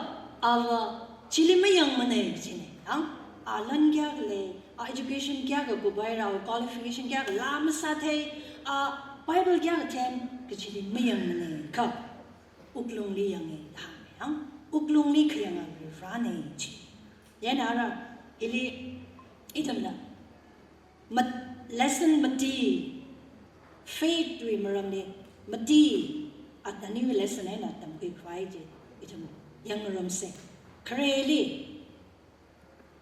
ava chili mayangmana kajina. Ang, a lan kayākha lei, a education kayākha kuphaira, a qualification kayākha lā masāthei, a Bible kayākha them kajili mayangmana. Kha wuklungli yanga da hānga. Ang, wuklungli khayanga Varivarana chi. Chieina ara, hili ithumna mat-, lesson mati, faith wui maramli mati, at aniwui lesson eina tamkhuikhavai chi ithum yangngarumsa. Khareli,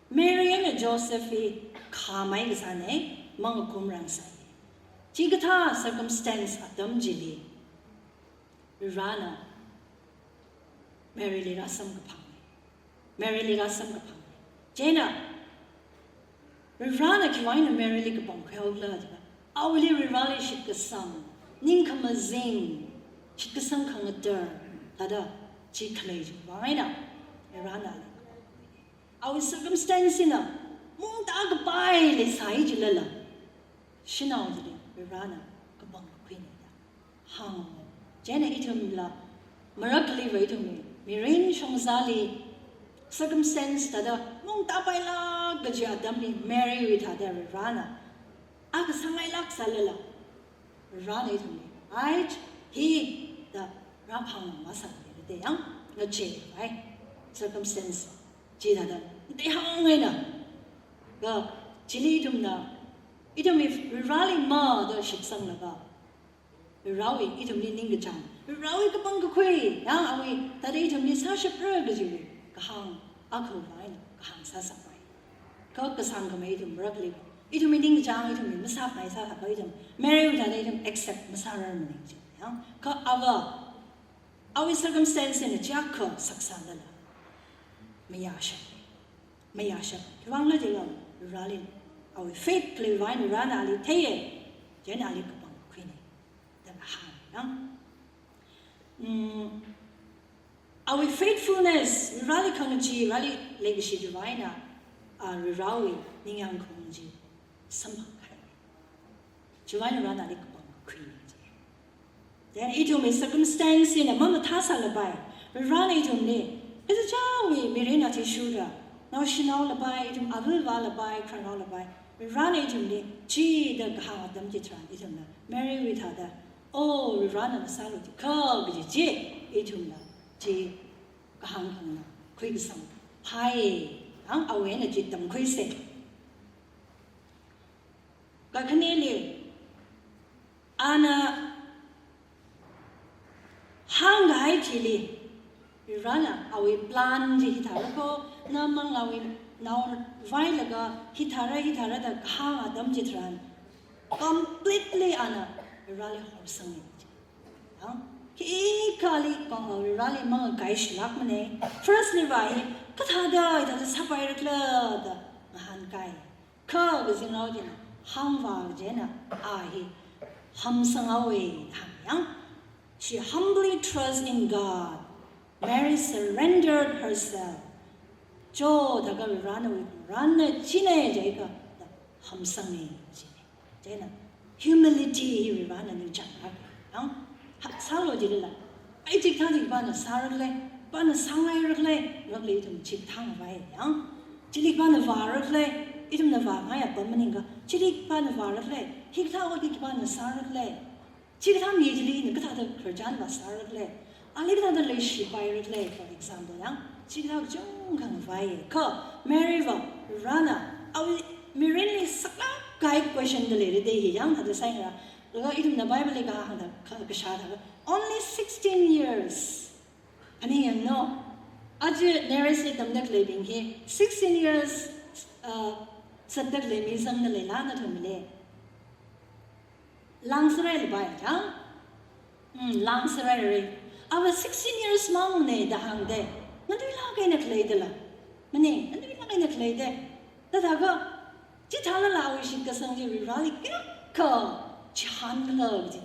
Mary eina Joseph hi khamei kasāna, mangakumrang sai. Chikathā circumstance atam chili, Varivarana Maryli rāsamkaphang. Maryli rāsamkaphang. Chieina, Varivarana khiwui eina Maryli kapangkhuihaokhala jiakha, awuili Varivarali shitkasang, ningkhamazing, shitkasang khangatar, thāda chi khalei chiwui vang eina, Varivarana ali kapangkhui. Awui circumstance hina mungtā kapai leisai jilala, shanao chili Varivarana kapangkakhuina da hānga. Chieina ithumla, marakhaliva ithumwui mirin shongzali circumstance thāda mungtā pailāk kaji atamli Marywui thāda Varivarana akha sāngailāk sālala, Varivarana ithumli, ai, hi da rāphānglāk masālala da yang ngacheikhavai circumstance chi thāda, da hāngngaina. Kha chili ithumna, ithumwui Varivarali mada shitsanglaga, Varivarawui ithumli ningkachāng, Varivarawui kapangkakhui, yang awui thāda ithumli sāshapra kajiwui kahāng akhawui eina kahāng sāsāpai. Kha kasāngkhamei ithum marakhaliva, ithumwui ningkachāng ithumli masāpai sākha ithum Marywui thāda ithum accept masārarmana chi. Yang, kha ava, awui circumstance eina chiakha saksālala, mayāshap, mayāshap. Khiwuivang khala jiakha Varivarali, awui faith khaleiwui vang eina Varivarana ali theiya, chieina ali kapangkhuina da hānga. Mm, awui faithfulness, Varivarali khangachee, Varivarali leikashi chiwui vang eina, a, Varivarawui ningyāng khaung chi samphangkahai. Chiwui vang eina Varivarana ali kapangkakhui chi. Then ithumwui circumstance hina mamathā sālapai. Varivarana ithumli, kachichāwui mirin athishurda, naoshinao lapai, ithum avāva lapai, khararnao lapai, Varivarana ithumli chida kahāng atam chitharan ithumna Marywui thāda, oh, Varivarana masālu chi kha kaji chi, ithumna chi kahāng hangna khuikasang phāya, ang awui eina chi tamkhuisa. Kakhaneli, ana hāngkahai chili, Varivarana awui plan chi hithāra ko, na manglāwui nao vailaga hithāra, hithāra da kahāng atam chitharan, completely ana Varivarali horsanga. Ang, khikhali kong Varivarali mangakaishilākmana. Firstly va hi, kathāda, kathāda sāpairakhala da ngahānkai. Kha kazingrao china hāngvā chieina a hi hamsanghaowa da hānga. She humbly trusts in God. Mary surrendered herself. Cho, thākha Varivarawui, Varivarana china jiakha da hamsanga chi. Chieina humility hi Varivarana ningchānglāk. Ang, ha, sālu jilala, ai, chikathā chi khipāna sārakhala, khipāna sāngairakhala, rakhali ithum chikathā ngavai yang. Chili khipāna vārakhala, ithumna vāngai apam maningakha, chili khipāna vārakhala, hikathā ot hi khipāna sārakhala, chikathā mi chili ina kathāda khararchan vāsārakhala, ali kathāda leishipairakhala, for example, yang, chikathā kachungkha ngavai. Kha Mary va, Varivarana awui mirinli saklāk kahai question da leira da hi yang, thāda sāhaira. Laga ithumna Bible li kahāngda, ka, kashā thāda, only sixteen years. Ani yanglu, aja Neres li tamda khaleibing hi sixteen years, uh, zatda khalei mi zangda leila nathumli? Lāngserhailāpai, chang? Hmm, lāngserhaira. Ava sixteen years mangna da hāngda. Nganuilāk eina khaleidala. Mani, nganuilāk eina khaleida. Thāda thākha, Chithālala awui shitkasang chi Varivarali kayākha chihānkhala kaji.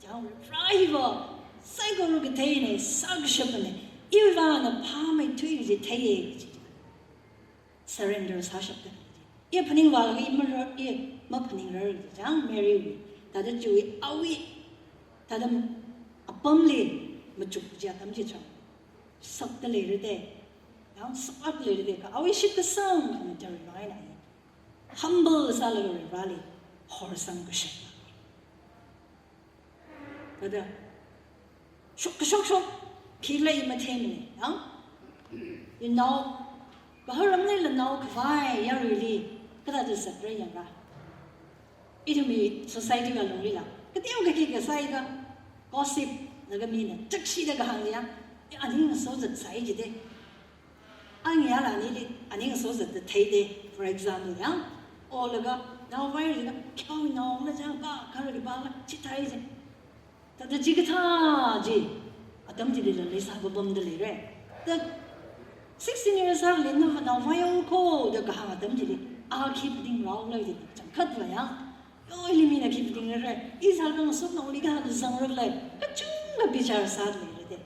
Chang Varivara hiva saikora katheina, sākashapna, iwuivang ana phāmeithui kaji theiya kaji. Surrender sāshapta. I phaningvālaga i mara, i maphaningrar kaji. Chang Mary wui. Thāda chiwui awui. Thāda apamli machuk kaji atam chitharan. Sakta leirade. Yang saklāk leirade kha awui shitkasang khamathar eina. Humble sālaga Varivarali horsang kashap. Thāda, shok, shok, shok, khi lei matheimana, yang? Inao, bahar ramli la nao khavai yaruili, kathāda sāra yangra. Ithumwui society wui alunglila, kateokha khi kasāi kha, gossip, laga mina, chakshida kahāng yang, ani ngaso zatsai jide. Angyāla anili, ani ngaso zatta theide, for example, yang, o laga, naovai laga, kyaonaola jang, ka, kharali pala, chithai je. Thāda chikathā chi, atam chilila leisā papamda leira. Thāda sixteen years akha lina naovai haokho da kahāng atam chili, a khi phaningrao lei chi, changkhatva yang. Yo, ili mina khi phaningra. I sālakha ngasotnaoli kahāng zangra lei. Kachungkha bichar sāda leirade.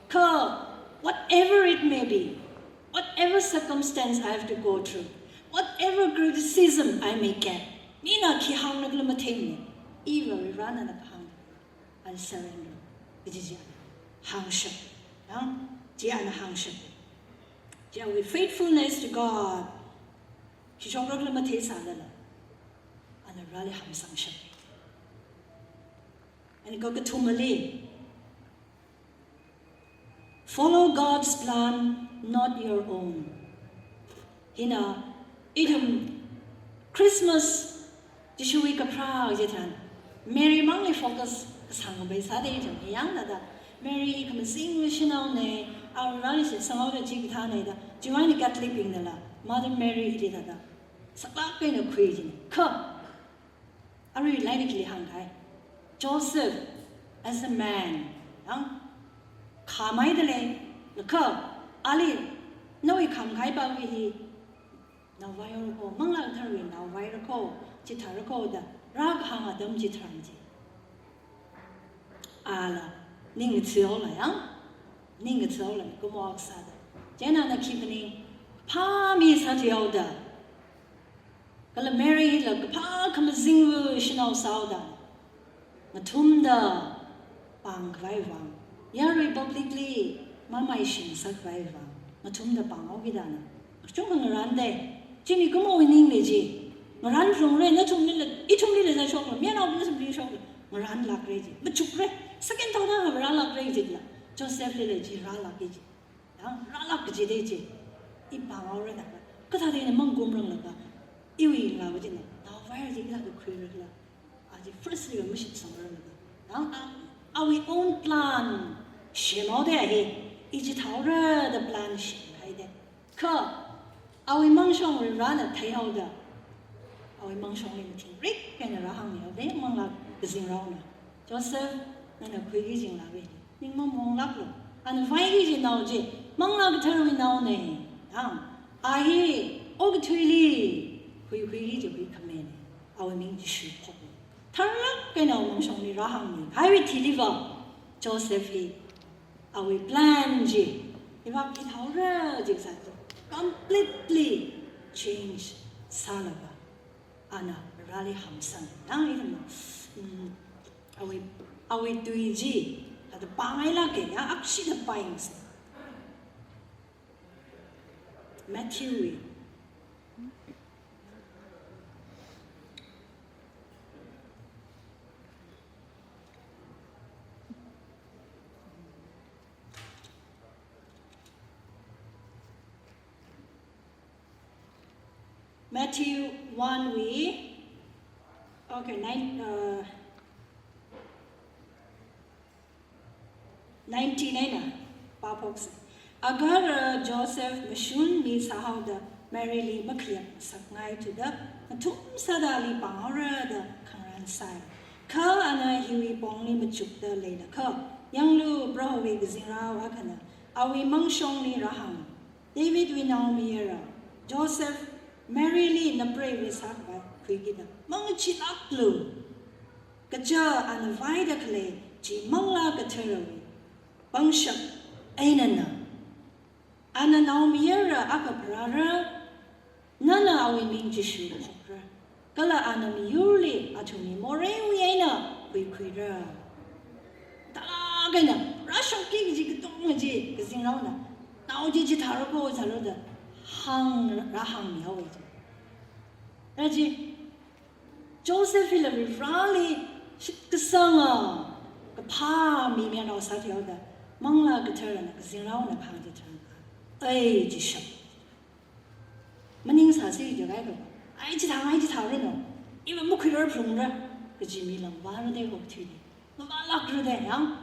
Kha, whatever it may be, whatever circumstance I have to go through, whatever criticism I may get, mina khi hāngnakhala matheimana. Iva Varivarana ana kahāng. I'll surrender. Kaji chi ana hāngshap. Yang, chi ana hāngshap. Chi awui faithfulness to God. Khi shokrakhala matheisālala, ana Vareli hamsangshap. And kakathumali, follow God's plan, not your own. Hina, ithum Christmas, Jishuwui kapharā chitharan, Mary mangli focus kasāngpai sāda ithum yang thāda, Mary khamazing shanaona, awui Vareli shitsanghaoda chikathāna da, chiwui eina Catholic bingnala, Mother Mary hili thāda, saklāk eina khui jina. Kha, arui lairikli hāngkahai, Joseph, as a man, yang, khamaida lei, laga, ali, nawui khamakhaipa hi, naovai haora kho, Manglā Katharawui naovai haora kho, chithāra kho da, rākahāng atam chitharan chi. Ala, ning ngathāhaola yang, ning ngathāhaola, kumo akha sāda. Chieina ana khi phaning, phāmi sāthuihaoda. Kala Mary hila kaphā khamazingwui shanao sāhaoda. Ngathumda pāngkhavai vang. Yarui publicly mamaishing sākhavai vang. Ngathumda pānghaokida ana. Kachungkha ngarānde. Chi mikumowui ningli chi. Ngarānphalungra, nathumlila, ithumlila zai shokla, mayarnaobingli shokla. Ngarānlākra chi. Machukra. Second thought ha rālākra chila. Josephli la chi rālāka chi. Yang rālāk kajida chi, i pānghaora da, kathāda ina mangkumranglakha, iwui ngalā kajina, naovai chi kathāda khuirakhala, a chi firstli mashitsangrangla. Yang a, awui own plan semhaoda hi, i chithāhaora da plan semhaida. Kha, awui mangshong Varivarana theihaoda, awui mangshongli mathingrik eina rāhāngmihaoda, Manglā Kazingraona. Joseph, nana khuiki kaji ngalā hi. Ning mamānglāklu. Ana vaiki kaji nao chi, Manglā Katharawui naona. Yang, a hi, okathuili, khuikhuiki kaji huikhamina. Awui ming Jishu phoklu. Tharlāk eina awui mangshongli rāhāngmi. Kha iwui thiliva, Joseph hi, awui plan chi, iva khi thaora chi kasā chi, completely change sālaga. Ana Vareli hamsang. Yang ithumna, mm, awui, awui tui chi, thāda pāngailāka, yang akshida pāyangsa. Matthew wui. Matthew one wui, okay, nine, uh, nineteen eina pāphoksa. Agarhā Joseph mashun mi sāhaoda Maryli makhayakngasakngai thuda, ngathum sāda ali pānghaora da khangarān sai. Kha ana hiwui pongli machukda leilakha, yanglu, Prohowui kazingrao akhana awui mangshongli rāhāng, Davidwui naomayara, Joseph, Maryli napreiwui sākhavai khuikida mangachilāklu. Kaja ana vaida khalei chi Manglā Katharawui pangshap einana. Ana naomayara akha pharāra, nana awui ming Jishu phokra. Kala ana miyurli athumwui moreiwui eina huikhuira. Talāk eina, rāshokki kaji katonga chi, kazingraona nao chi chithāra ko, thāra da hāng, rāhāngmihaowa chi. Rā chi, Joseph hila Varivarāli shitkasanga kaphā mi mayarnao sāthuihaoda, Manglā Katharana, kazingraona kahāng chitharan, ei, chishap. Maningsāsi jiakha, ai chithā, ai chithāranu, iva makhuirar phalungra kaji mi langvāra de, okathuili. Ngavālākra de, yang.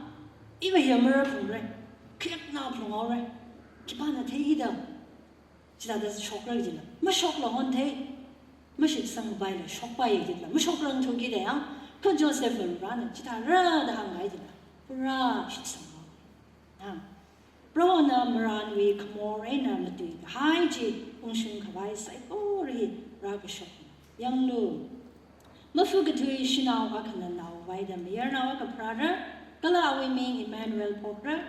Iva hi marar phalungra. Khayakna phalunghaora. Khipāna theida. Chithāda shokra jila. Mashokla honthei. Mashitsangpaila shokpai jila. Mashokra ngthuki de, yang. Kha Joseph Varivarāna chithāra da hānghai jila. Pura shitsanghaowa. Yang. Prohona marānwui khamor eina matuikahai chi ungshungkhavai saikora hi rākashokna. Yanglu, mafu kathui shanao akhana nao vaida mayarnao akha pharāra, kala awui ming Emmanuel phokra.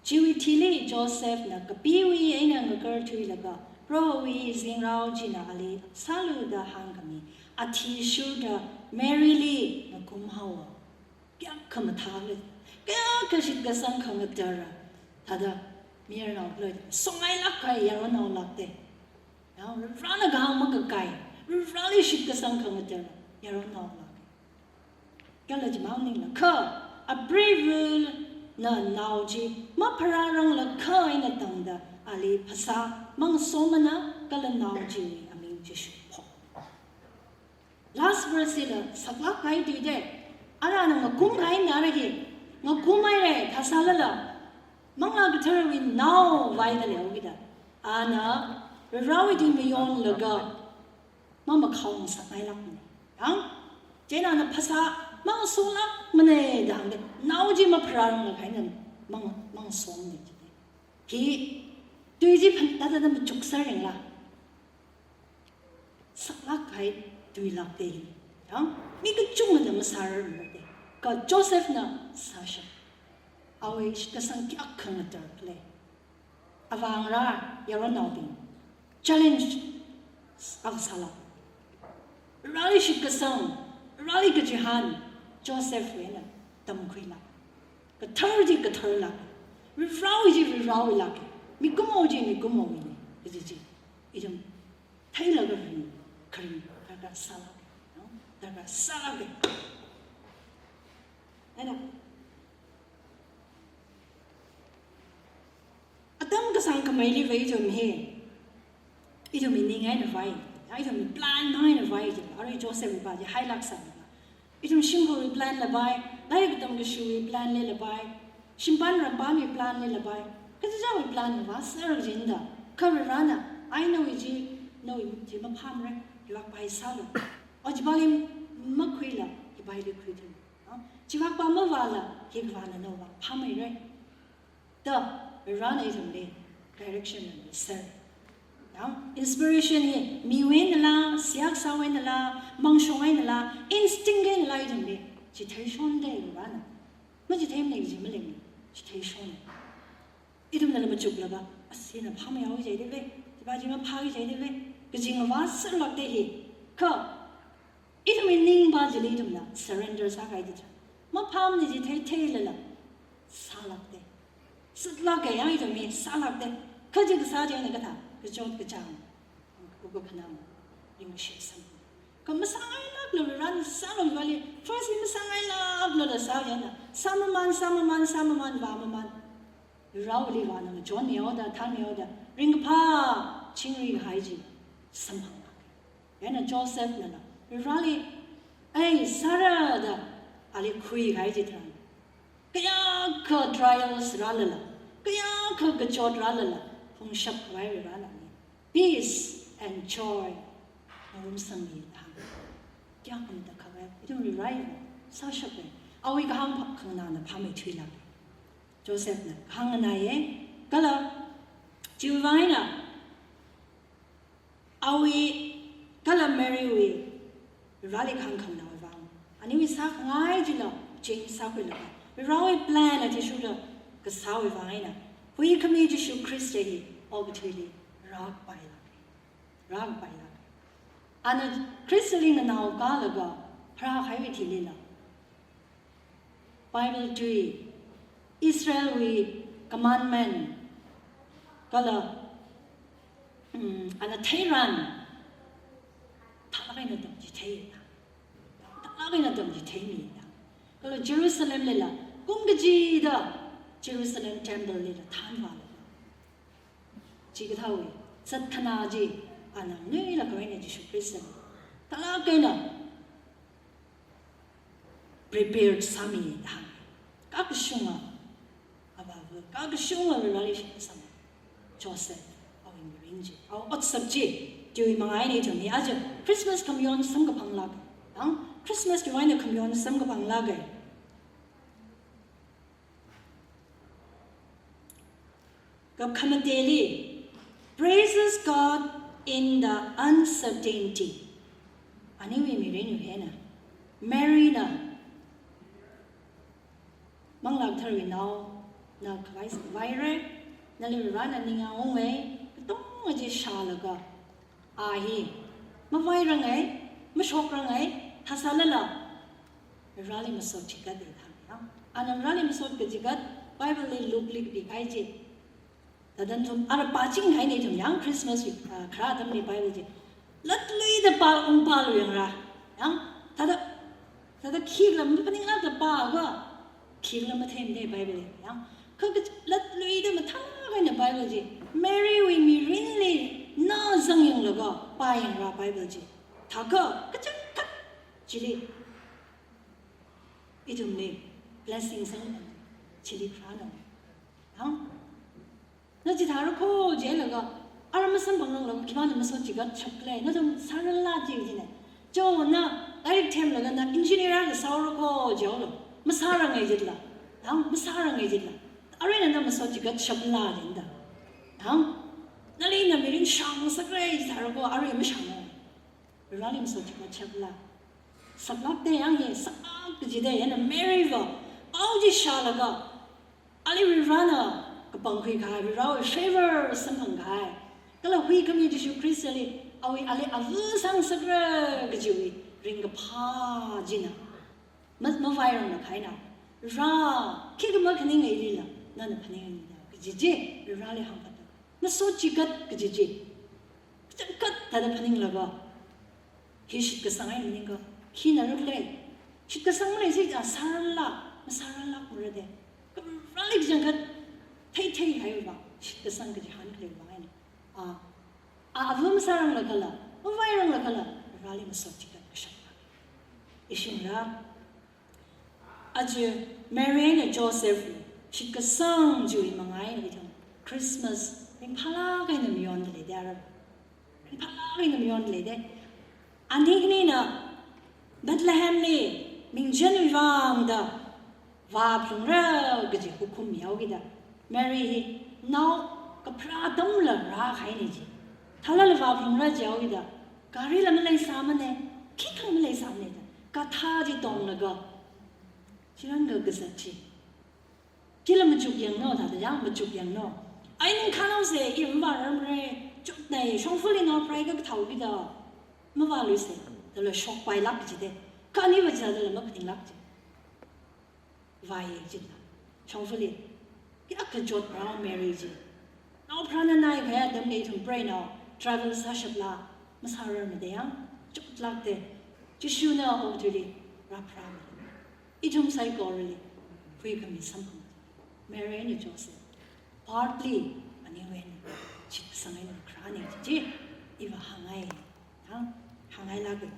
Chiwui thili Josephna kapiwui eina ngakarthuilaga, Prohowui zingrao china ali sālu da hāngkhami athishurda Maryli ngakumhaowa. Kayākha mathāle, kayākha shitkasang khangatarra, thāda mayarnaokhala songailāk kahai yaronnaolākte. Yang, Varivarāna kahāng makakai, Varivarāli shitkasang khangatarra yaronnaolāke. Kala chimang maningla, kha apreivana nao chi mapharāranglakha eina tangda ali phasā mangasomana, kala nao chiwui aming Jishu phok. Last verse hila saklāk kahai tui de. Arana ngakumkahai nara hi. Ngakumhaire, thāsālala, Manglā Katharawui nao vaida leokida, ana Varivarāwui tui mayonlaga mamakhaongasakngailākmana. Yang, chieina ana phasā mangasolākmana da hāngda, nao chi mapharāranglakha eina mang, mangasomana chi. Hi tui chi phan, thāda machukser ringla. Saklāk kahai tuilākte. Yang, mi kachungana masārarmate. Kha Josephna sāshap. Awui shitkasang kayākha ngatarle. Avāngarā yaronnaobing challenge akha sālāk. Varivarāli shitkasang, Varivarāli kachihān, Josephwui eina tamkhuilāk. Kathar chi katharlāk. Varivarāwui chi Varivarāwuilāk. Mikumo chi mikumowuine. Kaji chi ithum theilaga ring, kharing darkar sālāke, no? Darkar sālāke. Eina, atam kasāngkhameili va ithum hi, ithumwui ning eina vai, ithumwui plan mang eina vai, arui Josephwui va chi hailāk sāva. Ithum shimkhurwui plan la vai, lairik tamkashiwui plan li la vai, shimpan rampanwui plan li la vai, kachichāwui plan la vai, sāra jinda, kha Varivarāna, ai nawui chi, nawui chi maphāmara, hivāk pai sālu. O chivākli makhuila, hivākli khuithulu. Chivākva mavāla, hivākna nawui vāng phāmeira. Da, Varivarāna ithumli direction na ser. Now, inspiration hi miwui einala, seihā kasāwui einala, mangshongwui einala, instinct einala ithumli chitheishonde Varivarāna. Machitheimane kaji maleimana, chitheishona. Ithumnala machuklaga, asi na phāmeihaoki jidalei, chiva chi maphāki jidalei, kaji ngavā serlākte hi. Kha ithumwui ningva chili ithumna surrender sākahai chitharan, maphāmane chi theitheilala sālākte. Sālāke, yang ithum hi sālākte. Kha chi kasā chi eina kathā, kachot kachāng, kakhanang, ringkashit samphang. Kha masāngailākla Varivarāna sāngaivali, first hi masāngailākla da sā eina, sāmaman, sāmaman, sāmaman, vāmaman. Varivarāli vāna ngachonmihaoda, thānmihaoda, ringkaphā, chingri kahai chi samphanglāke. Chieina Josephna la, Varivarāli, ei, sāra da, ali khuikahai chitharan, kayākha trials rālala, kayākha kachot rālala, phungshap khavai Varivarāna ali peace and joy ngarumsangmi da hānga. Kayākha matakhak kahai, ithum Varivarāli sāshappai. Awui kahāng phap khanganāna phāmeithuilāke. Josephna kahāng nganāye, kala chiwui vāng eina, Awui kala Marywui Vareli khangkhangnawui vang, aniwui sākhangai chila change sākhuilaga, Varewui plan a Jishuli kasāwui vang eina, huikhami Jishu Khrista hi okathuili rākapailāka. Rākapailāka. Ana Khristali nganao kālaga pharākahaiwui thilila, Bible tui, Israelwui commandment, kala, mm, ana theiran, thālāk eina tamchithei, thālāk eina tamchitheimi. Kala Jerusalemlila, kum kachida Jerusalem temple lila thānvālaga, chikathāwui zatkhanā chi ana nganuilāka eina Jishu Khristana thālāk eina prepared sāmi da hānga. Kakashunga, avāva, kakashunga Vareli shitkasanga Joseph, awui mirin chi, awui otsak chi, chiwui manga eina ithum hi aja Christmas khamayon samkaphanglāka. Ang Christmas chiwui eina khamayon samkaphanglāka. Kapkhamateli, praises God in the uncertainty. Aniwui mirin hi eina, Maryna, Manglā Katharawui naona khavai sākhavai re, nali Varena ningyāng unge, katonga chi shālaga, a hi mavairanga, mashokrang, thāsālala Vareli masot chigat da hānga. Ana Vareli masot kachigat Bible li Luke-li kapikahai chi. Thāda nathum ara pāchinghaina ithum yang Christmas, ah, khara atamli Bible chi latluida pā, ungpāluiyangra. Yang thāda, thāda khikhala maphaninglākda pāakha, khikhala matheimana Bible hi. Yang kha, kha latluida mathālāk eina Bible chi Marywui mirinli na zangyanglaga pāyangra Bible chi. Thākha kachangkhat chili ithumli blessing sangphang, chili kharāna. Yang na chithāra kho jilaga, ara masamphangranglakha khipāna masot chigatshap khala, nathum sārala chi jina. Cho na lairik themlaga na engineer akha sāra kho jihaolu, masāranga jila. Yang masāranga jila. Arui eina na masot chigatshapla jinda. Yang nali na mirin shāngasakra jithāra kho, arui mashānga. Vareli masot chigatshapla. Saklākda yang hi, saklāk kajida, eina Maryva pao chi shālaga, ali Varena kapangkhuikahai, Varewui favor samphangkahai, kala huikhami Jishu Khristali awui ali ava sāngasakra kajiwui ringkaphā china ma, mavairanglakha eina, Vare, khikha makhaninga ilila, nana phaninga da kaji chi Vareli hāngkahai. Masot chigat kaji chi kachangkhat thāda phaninglaga, hi shitkasang eina maningakha, khina rākhala? Shitkasang maleisai, a, sārala, masārala kura de. Kha Vareli kachangkhat theithei kahaiva, shitkasang kaji hāngkhala vang eina, a, a, ava masāranglakhala, mavairanglakhala, Vareli masot chigat kashapla. Ishingla, aja Mary eina Joseph shitkasang chiwui manga eina ithum Christmas ringphālāk eina mayonda leida ara. Ringphālāk eina mayonda leida. Ani khanina Bethlehemli mingchanwui vang da vāphalungra kaji hukum mihaokida, Mary hi nao kapharā atamla rākahaina chi. Thālala vāphalungra jihaokida, garila maleisāmana, khikhala maleisāmana da, kathā chi tonglaga, chiranga kazat chi, chila machukyangna, thāda yang machukyangna. Ai ningkhān haosa, i mavārarmara, chotna, shongfali nao preiakha kathāhaokida mavāluisa, dala shokpailāk jida. Kha aniva chithādala maphaninglāk ji. Vāya jila, shongfali. Kayākha chotpharao Mary chi. Nao pharāna nai kahai atamli ithum preina, travel sāshapla, masārarmada yang, chotlākda, Jishuna okathuili rāpharāmi. Ithum saikorali huikhami samphang. Mary eina Joseph, partly aniwui eina shitkasang eina kharāna chi, iva hāngngai. Hāng, hāngngailaga.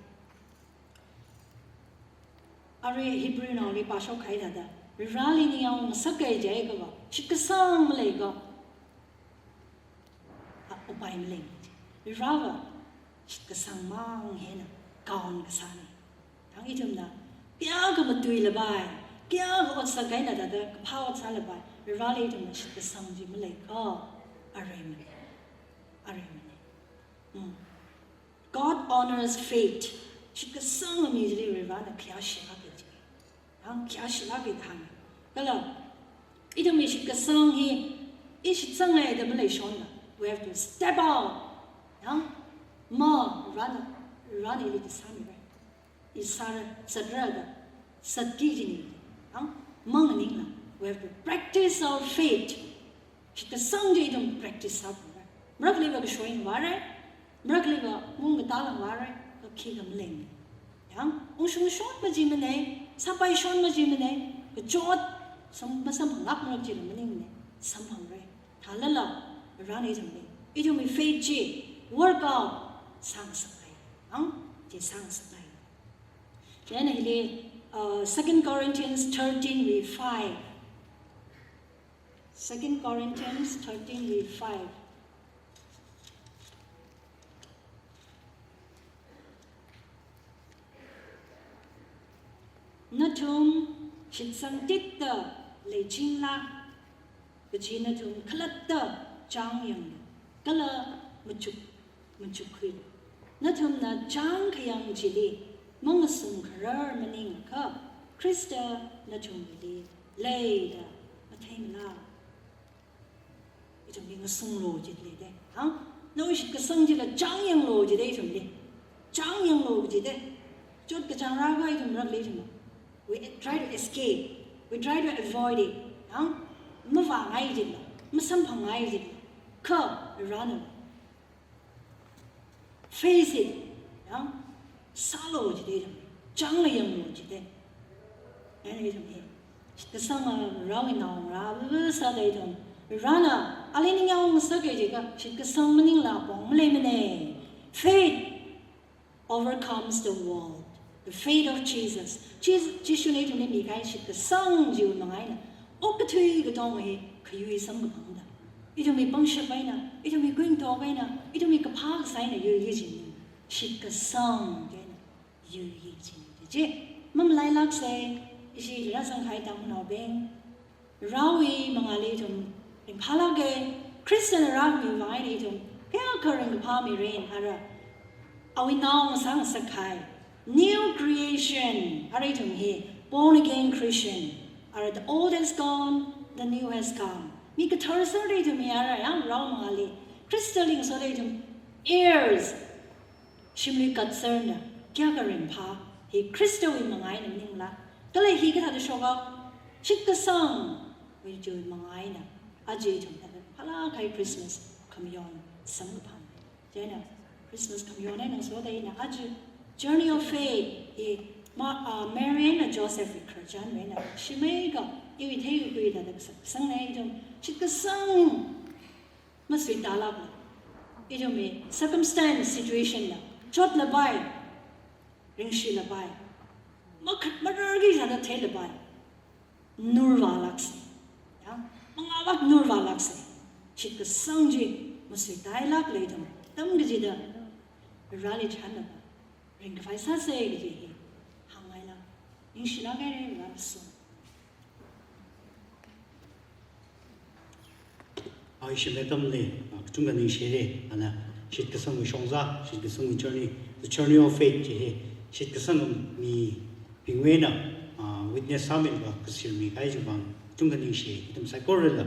Arui Hebrew naoli pāshokkahai thāda, Vareli ningyāng ungngasaka jiakha, shitkasang maleikha, a, upai malei. Vareva shitkasang mang hina count kasāna. Thang ithumna kayākha matuilapai, kayākha otsak eina thāda kaphā ot sālapai, Vareli ithumna shitkasang chi maleikha, areimana. Areimana. Mm. God honors faith. Shitkasang mi chili Varena khayāshilāka ji. Yang khayāshilāka da hānga. Kala ithumwui shitkasang hi i shitsanga da maleishonla, we have to step out. Yang ma Varena, Varena ili kasāmira. I sāra, sāra da, sāki jina. Yang manganingla, we have to practice our faith. Shitkasang chi ithum practice sāphalungra. Marakhaliva kashoi vāra, marakhaliva mung katāla vāra, kha khikha maleimana. Yang ungshung shon majimana, sāpai shon majimana, kachot sam-, masamphanglāk marak jila maningmana, samphangra. Thālala, Varena ithumli, ithumwui faith chi work out sāngasakngai. Yang chi sāngasakngai. Then hili, uh, Second Corinthians thirteen wui five. Second Corinthians thirteen wui five. Nathum shitsang titda leichingla, kaji nathum khalatta chang yanglu, kala machuk, machukkhuilu. Nathumna chang khayang chili mangasung kharar maningakha, Khrista nathumwuili leida matheimala. Ithumli ngasunglu jida leida. Hang? Nawui shitkasang chila chang yanglu jida ithumli. Chang yanglu jida. Chotkachāng rākha ithum marakhali ithum, we try to escape. We try to avoid it. Hang? Mavāngai jila, masamphangngai jila. Kha Varena face it. Yang sālu jida ithum, changla yanglu jida. Yang ithum hi shitkasang Varewui naongarā sāda ithum, Varena ali ningyāng ngasaka jiakha shitkasang maningla apong maleimana. Faith overcomes the world. The faith of Jesus. Jis-, Jishuna ithumli mikahai shitkasang chiwui manga eina okathui katonga hi khayui samkaphangda, ithumwui pangshap eina, ithumwui kuingatok eina, ithumwui kaphā kasā eina yuiki kajina. Shitkasang eina yuiki kajina. Chi mamalailāksa, ishi rāzangkahai tamnaobing, Varewui mangāli ithum ringphālāka. Christian rāmi vang eina ithum kayākha ringkaphā mirin ara. Awui nao ngasā ngasakkahai, new creation, ara ithum hi born again Christian. Ara the old has gone, the new has come. Mi kathar sāda ithum hi ara, yang Varewui mangāli Khristali ngasoda ithum heirs, shimli katsarna, kayākha ringphā, hi Khristawui manga eina maningla. Kala hikathāda shoka, shitkasangwui chiwui manga eina, aja ithum thāda phālākkahai Christmas khamayon samkaphang. Chieina Christmas khamayon eina ngasoda ina aja Journey of Faith hi Ma-, ah, Mary eina Joseph wui khararchan eina shimeikha iwui theikakhui thāda kasā, kasāngna ithum shitkasang masuitālākla, ithumwui circumstance, situation la chotlapai, ringshilapai, makhat mararki sāda theilapai, nurvālāksa. Ya, mangāvak nurvālāksa. Shitkasang chi masuitālākla ithum atam kachida Vareli chānlaga ringkaphā sāsa kaji hi hāngngailāk. Ningshilāk haira Varewui song. Aishim atamli, ah, kachungkha ningshire, ana shitkasangwui shongza, shitkasangwui journey, the journey of faith chi hi, shitkasang mibingwui eina, ah, witness sāmilaga kashirmi kahai chiwui vang kachungkha ningshi, ithum saikorala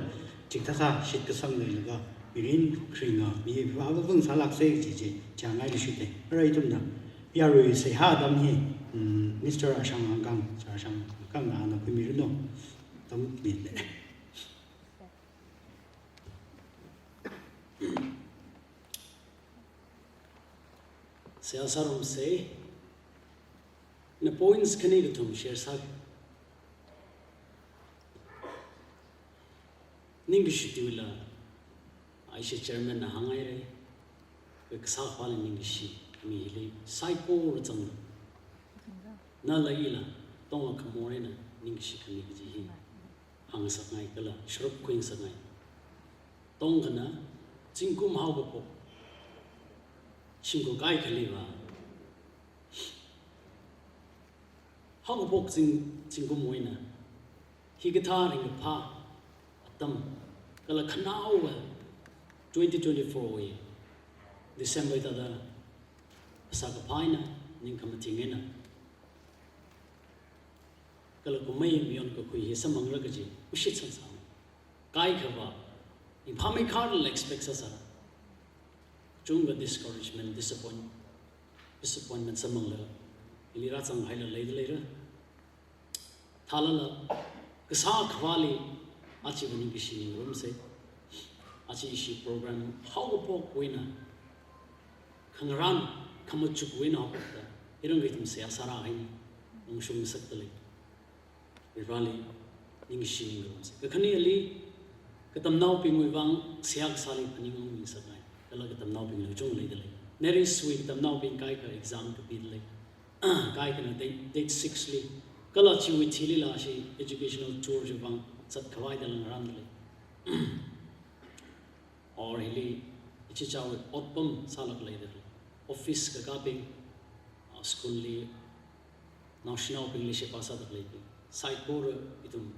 chikathā shitkasang leilaga mirin kharinga mi vāvāvang sālāksa kaji chi, chāngai lishite. Ara ithumna yarui seihā atam hi, mm, Mister Ashang Angkang, Ashang Angkangna ana khuimiranu. Atam mile. Seihā sārumsa, ina points khani kathum share sāki. Ningkashi tuila, aisha chairman na hānghaira, kha kasā khali ningkashi mi hili saikora zangda, nala ila tongla khamor eina ningkashi khami kaji hi hāngngasakngai kala sharuk khuingasakngai. Tongkhana zingkum haokaphok shimkhur kaikhaliva, haokaphok zing, zingkumwui eina hikathā ringkaphā atam kala khanaowa twenty twenty-four wui December thāda Phasā kaphā eina, ningkhamathing eina, kala kummei mayonkakhui hi samphangrar kaji, ushit sangsang. Kaikhava, ringphāmeikharla expect sāsā. Chungkha discouragement, disappoint, disappointment samphangla, hili rāzanghaila leida leira. Thālala, kasā khavāli, achiva ningkashi ningrumsa. Achi ishi program haokaphok eina, khangarān, khamachuk eina haophokta, iram kaitum seihā sārāhai, ungshung ngasakta lei. Vareli, ningkashi ningrumsa. Kakhaneli, katamnaobingwui vang, seihā kasāli phaning ungmi ngasakngai. Kala katamnaobingla kachungkha leida lei. Neriswui katamnaobing kaikha exam kapida lei. Kaikhana date, date six li. Kala chiwui thilila ashi educational tour chiwui vang zatkhavai da ngarānda lei. Or hili, ichichāwui otpam sālāk leida lei. Office kakābing, ah, school li, naoshinaobingli sheba sāda leibing. Saikora ithum,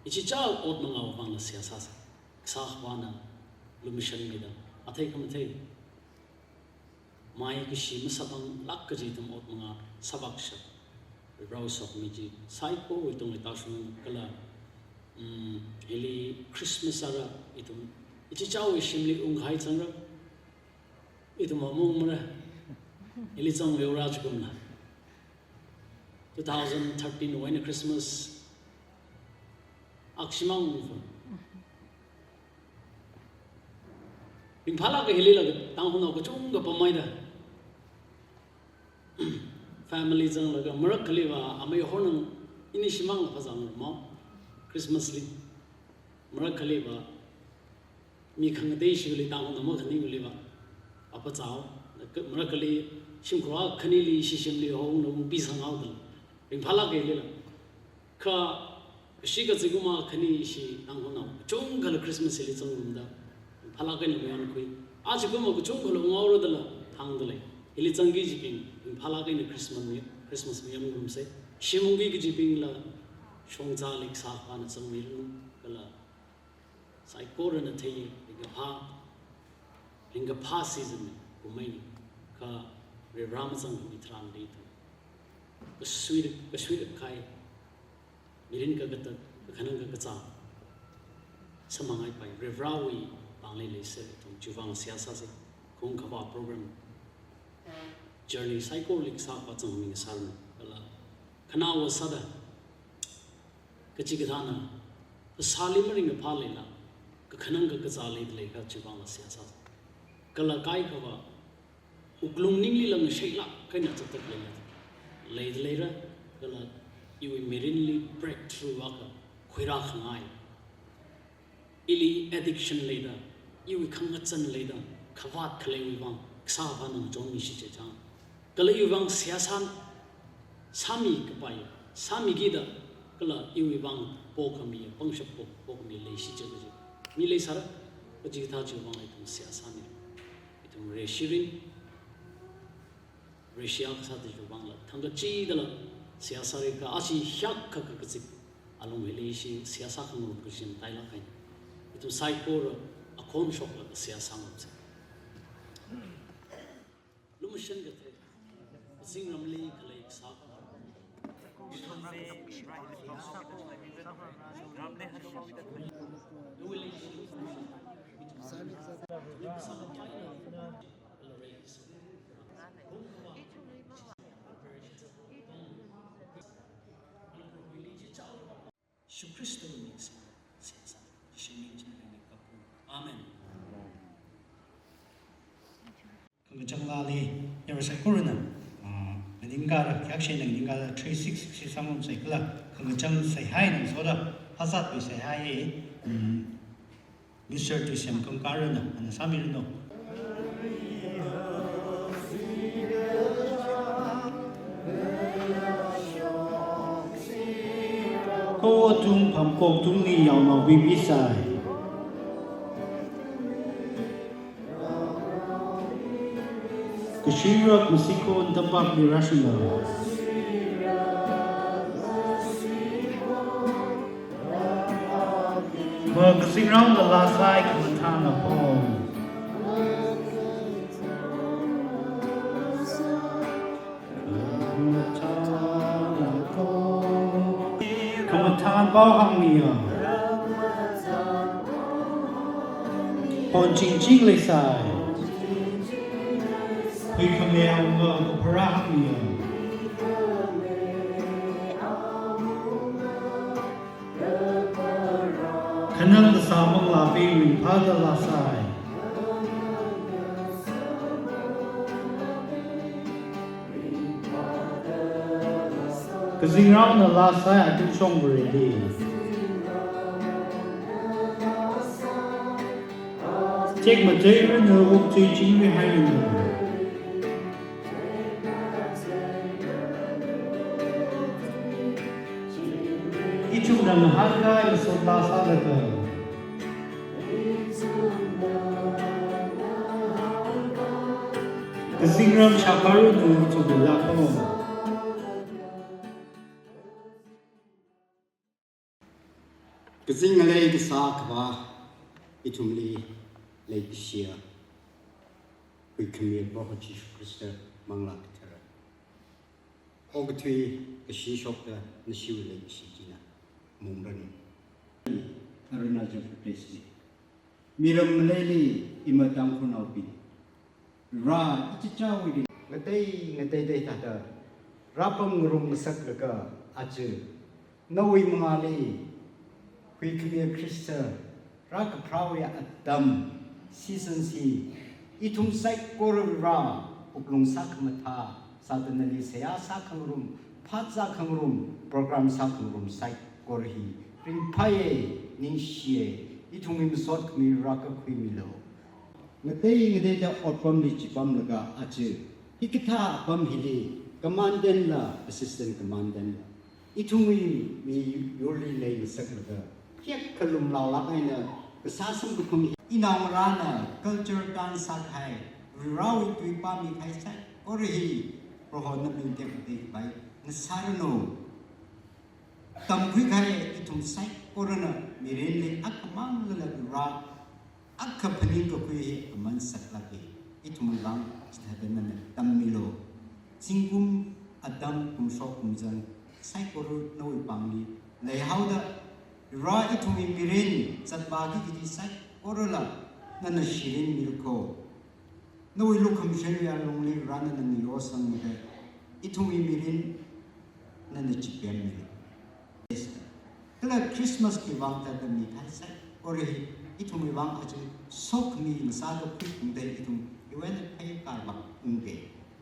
ichichā ot mangāwui vangla seihā sāsa. Kasā khavāna, lumashanmida, athei khamathei, maikashi masāphanglāk kaji ithum ot mangā sāvākshap. Rao sokmi chi, saikora ithumli tāshung kala, mm, hili Christmas ara ithum, ichichāwui shimli unghai zangra, ithum amung mara, hili zangleora chikumla. Two thousand thirteen wui eina Christmas, akshimang ungfa. Ringphālāka hilila Tangkhulnao kachungkha pamhaida. Family zanglaga, marakhaliva, amei hornang, ini shimangla phazangrumao, Christmas li. Marakhaliva, mi khangatei shili Tangkhulnao makhaningliva, apazao, marakhali shimkhur akhanili ishi shimli hongna ungpi sanghaoda. Ringphālāka hilila. Kha, kashi kaziguma khani ishi Tangkhulnao kachungkhala Christmas hili zangrumda, phālāk eina mayonkhui. Achi kuma kachungkhala unghaora dala thangda lei. Hili zangki kajibing, phālāk eina Christmas mi, Christmas mayonrumsa. Shim ungki kajibingla, shongzali kasā khavāna zangmiranu, kala saikorana thei, ringkaphā, ringkaphā season ni, kummeini, kha Varivara mazangkhami tharan leida. Kasui, kasui kahai, mirin kakatat, kakhanang kakazā, samphangpai, Varivarawui pāngli leisa, ithum chiwui vang seihā sāsa, khaung khavā program, journey saikorali kasā khavā zangmi ngasāranu, kala, khanaowa sāda, kachikathāna, phasāli maringkaphā leila, kakhanang kakazā leida leiakha chiwui vangla seihā sāsa. Kala kaikhava, wuklung ninglila ngasheilāk eina zatda leila, leida leira, kala iwui mirinli breakthrough akha khuirākhangai. Ili addiction leida, iwui khangazan leida, khavāt khaleiwui vang, kasā khavāna ngachonmi shichang. Kala iwui vang seihā sā, sāmi kapai, sāmikida, kala iwui vang pokhami, pangshap pok, pokhami leishi chang kaji. Mi leisāra, kachikathā chiwui vang ithum seihā sāmi. Ithum Vareshi mirin, Vareshi akha sāda chiwui vangla, thangkachidala, seihā sāra kha, ashi hiyākha kakazip, alung hili ishi, seihā sākhangarum kaji matailāk hai. Ithum saikora, akhon shoklaga seihā sāngarumsa. Lumashan kathei, kazingramli khalei kasā. Jishu Khristawui ming singda, seihā sāi. Jishu ming china ringkaphā. Amen. Khangachang laali, yara saikorana, ah, nganingkara, khayākshina nganingkara, three six six sāngarumsa kala, khangachang seihā eina ngasoda, hazatwui seihā hi, mm, Mister Tuisem Kangkarana, ana sāmiranu. Ko atung pamkok tungli yaonaobing pisai. Kashuirak masi ko ntampakli rāshunglu. Makazingraona laa sai khamathāna pho. Pao hāngmiya. Phon chingching leisai. Huikhamiya wunga kupharā hāngmiya. Khanang kasā manglā ping ringphāda lāsai. Kazingraona lāsai athum shongvareli. Chek macheiranu, wukthui chingri hairanu. Ithumna ngahānkahai masot lāsālaga. Kazingram shakharanu, ithumna lākho. Kazing ngalei kasā Akhava, ithumli leikashiya Huikhamiya Proho Jishu Khrista manglā kathara. Okathui kashi shokta nashiwui leikashi china mungranu. Arunachal Pradesh li miram ngaleili ima Tangkhulnaobing, rā ichichāwui ring ngatei ngateida hithāda rāpamngarum ngasaklaga aja nawui mangāli Huikhamiya Khrista rākapharāwui atam, season chi ithum saikora rā wuklung sākhamathā sāda nali seihā sākhangarum, phāzā khangarum, program sākhangarum saikora hi ringphāya, ningshiya, ithumwui masot khami rā kakhuimilu. Ngatei ngateida otpamli chipamlaga aja hikathā apam hili commandant la, assistant commandant la, ithumwui miyurli leingasaklaga, khayākha lumlaolāk eina kasā samkaphang hi inaongarāna culture dance sākahai, Varivarāwui tui pāmikahai saikora hi Prohona ming tekmatei khavai ngasāranu. Tamkhuikahai ithum saikorana mirinli akhamang lala Varivarā akha phaning kakhui hi aman saklāka. Ithumwui vang chithāda nana tammilu. Zingkum atam kumshok kumzang saikora nawui pāngli leihaoda, Varivarā ithumwui mirin zatvāki kaji saikorala nana shirin milakho. Nawui lukhamashanwui alungli Varivarā nana ngayorsangmida, ithumwui mirin nana chipemmilu. Kala Christmas ki vang thāda mikahai saikora hi ithumwui vang aja sokhami ngasāda khuiphungda ithum hiwui eina phei karvak ungda.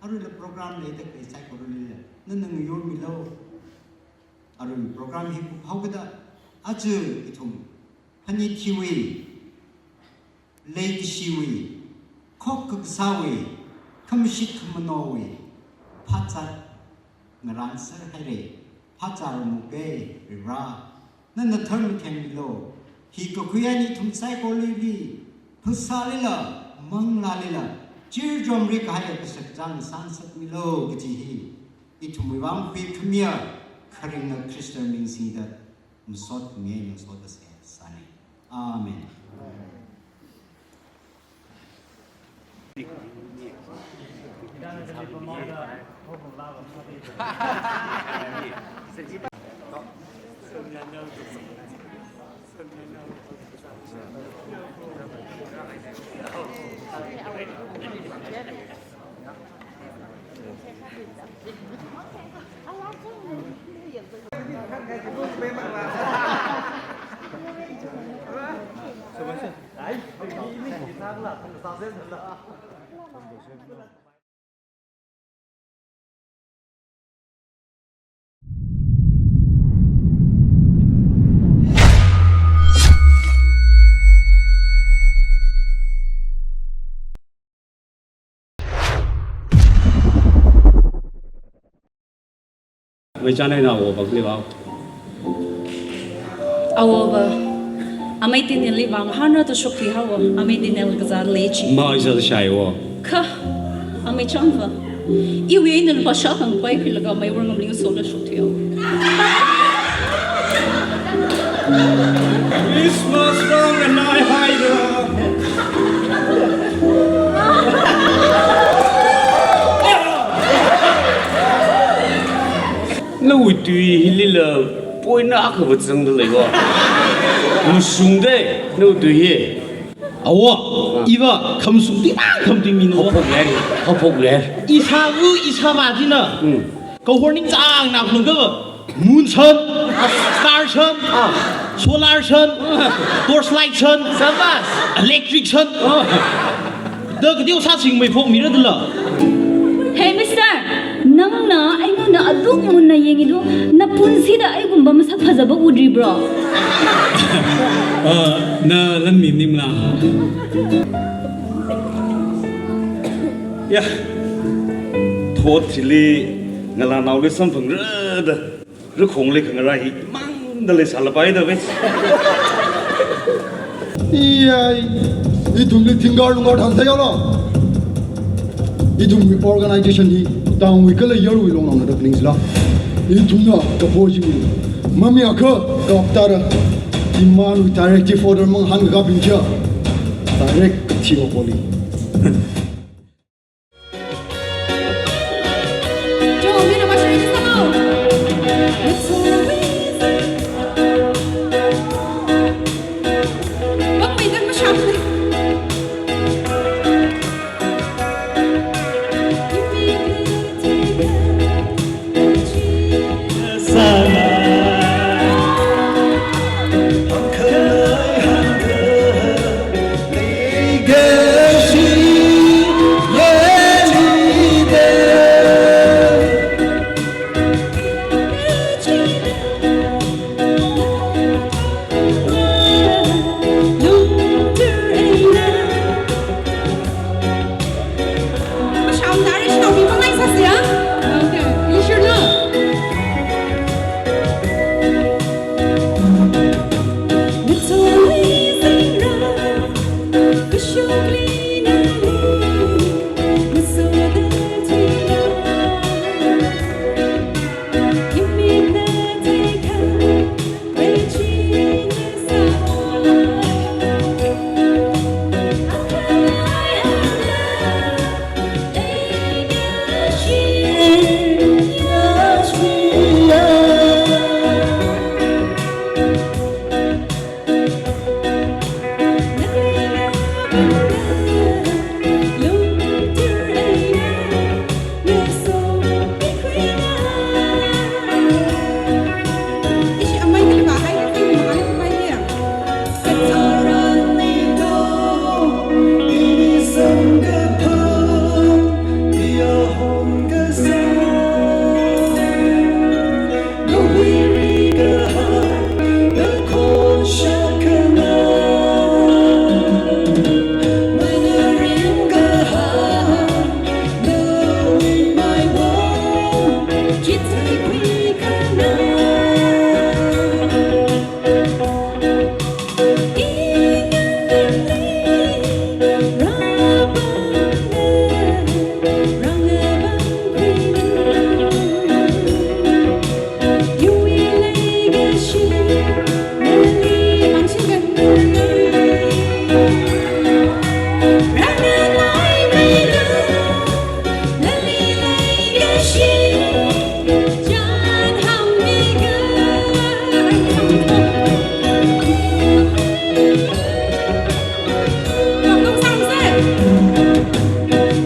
Aruila program leida khalei saikoralila nana ngayurmilu. Arui program hi kuphaokada aja ithum phanit hiwui, leikashiwui, khokkha kasāwui, khamashit khamanowui phāzat ngarānser haira. Phāzāramuka Varivarā, nana tharmathengmilu. Hi kakhui eina ithum saikorali, phasālila, manglālila chirjom rikahaiya kashakazā ngasāngasakmilu kaji hi ithumwui vang huikhamiya kharinga Khrista ming singda masot khami eina soda seihā sāna. Amen. Vei chān eina awo bak li vao. Awo va, amei Tinelli vang hānra da shokti haowa, amei Tinel kazā leichi. Ma isa shai wo. Kha, amei chān va. Iwui eina lupā shākhangai khuilaga meiwar ngamli sola shokti haowa. Christmas vang anai haira. Nawui tui hilila Oi, na akha vāzangda leiva. Mashungda, nawui tui hi. Awo, iva, khamashung tingmang khamatui mina. Haophok ler, haophok ler. Ishāva, ishāvā china. Hmm. Kahor ningchāngna khalunga va. Moon shon, star shon, ah, solar shon, torchlight shon, sabas, electric shon. Ah. Da kateo sāsingmei phokmira dala. Hey, mister, nangna aingana athum munna yangidu, napunsida aigumva masak phazāva udribro? Ah, na lan mi ningla. Ya. Thot thili ngalānaoli samphangra da. Rakhongli khangarā hi mangda leisālapai da ve. Iyai, ithumli thingkar lungkar thanthei yalo. Ithumwui organization hi tangwui kala yarwui longnaona da phaningsila. Ithumna kapo jiwui mami akha kaptara. Imanwui directive order mang hāngkakā pingcha. Direct thiwa poli.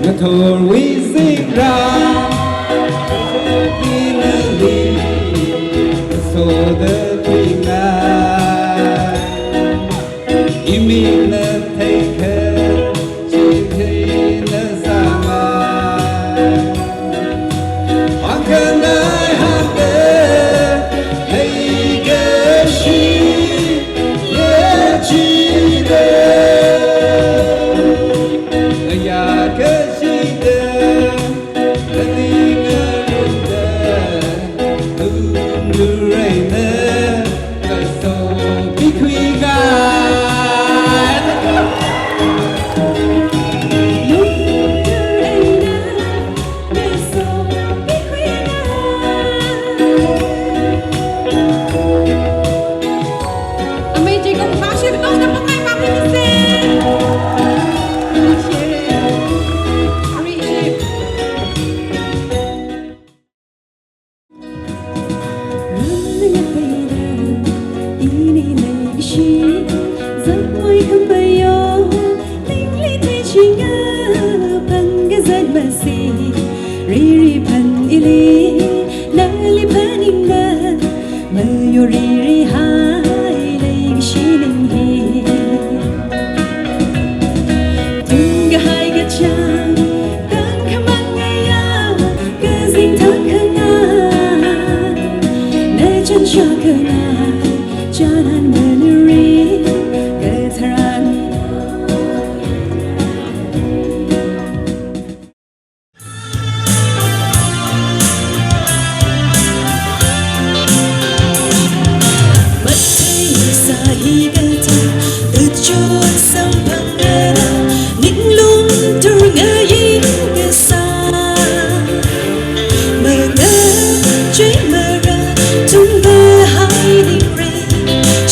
Ngathorwui zingrā, ina li, soda tuina, imina theikha, chithei na zanga. Hāngkhanai hāngda, leikashi yachida. Ayakashida, kalinga lungda, lungduraina. hi kachang, kachot samphangda, ninglung tur ngayi kasā. Mangā chei mara, tungda hai ningri,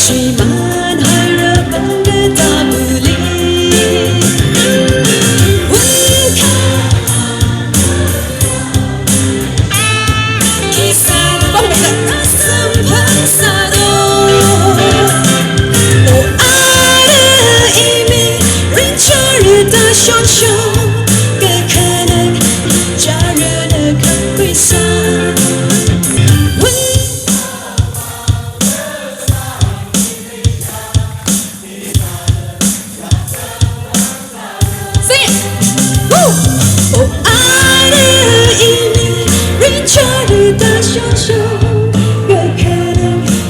shimānhaira pangda tabuli. Wika Sing it. Woo! O ara imi, rinchara da shosho, kakana,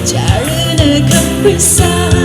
charana kakwisa.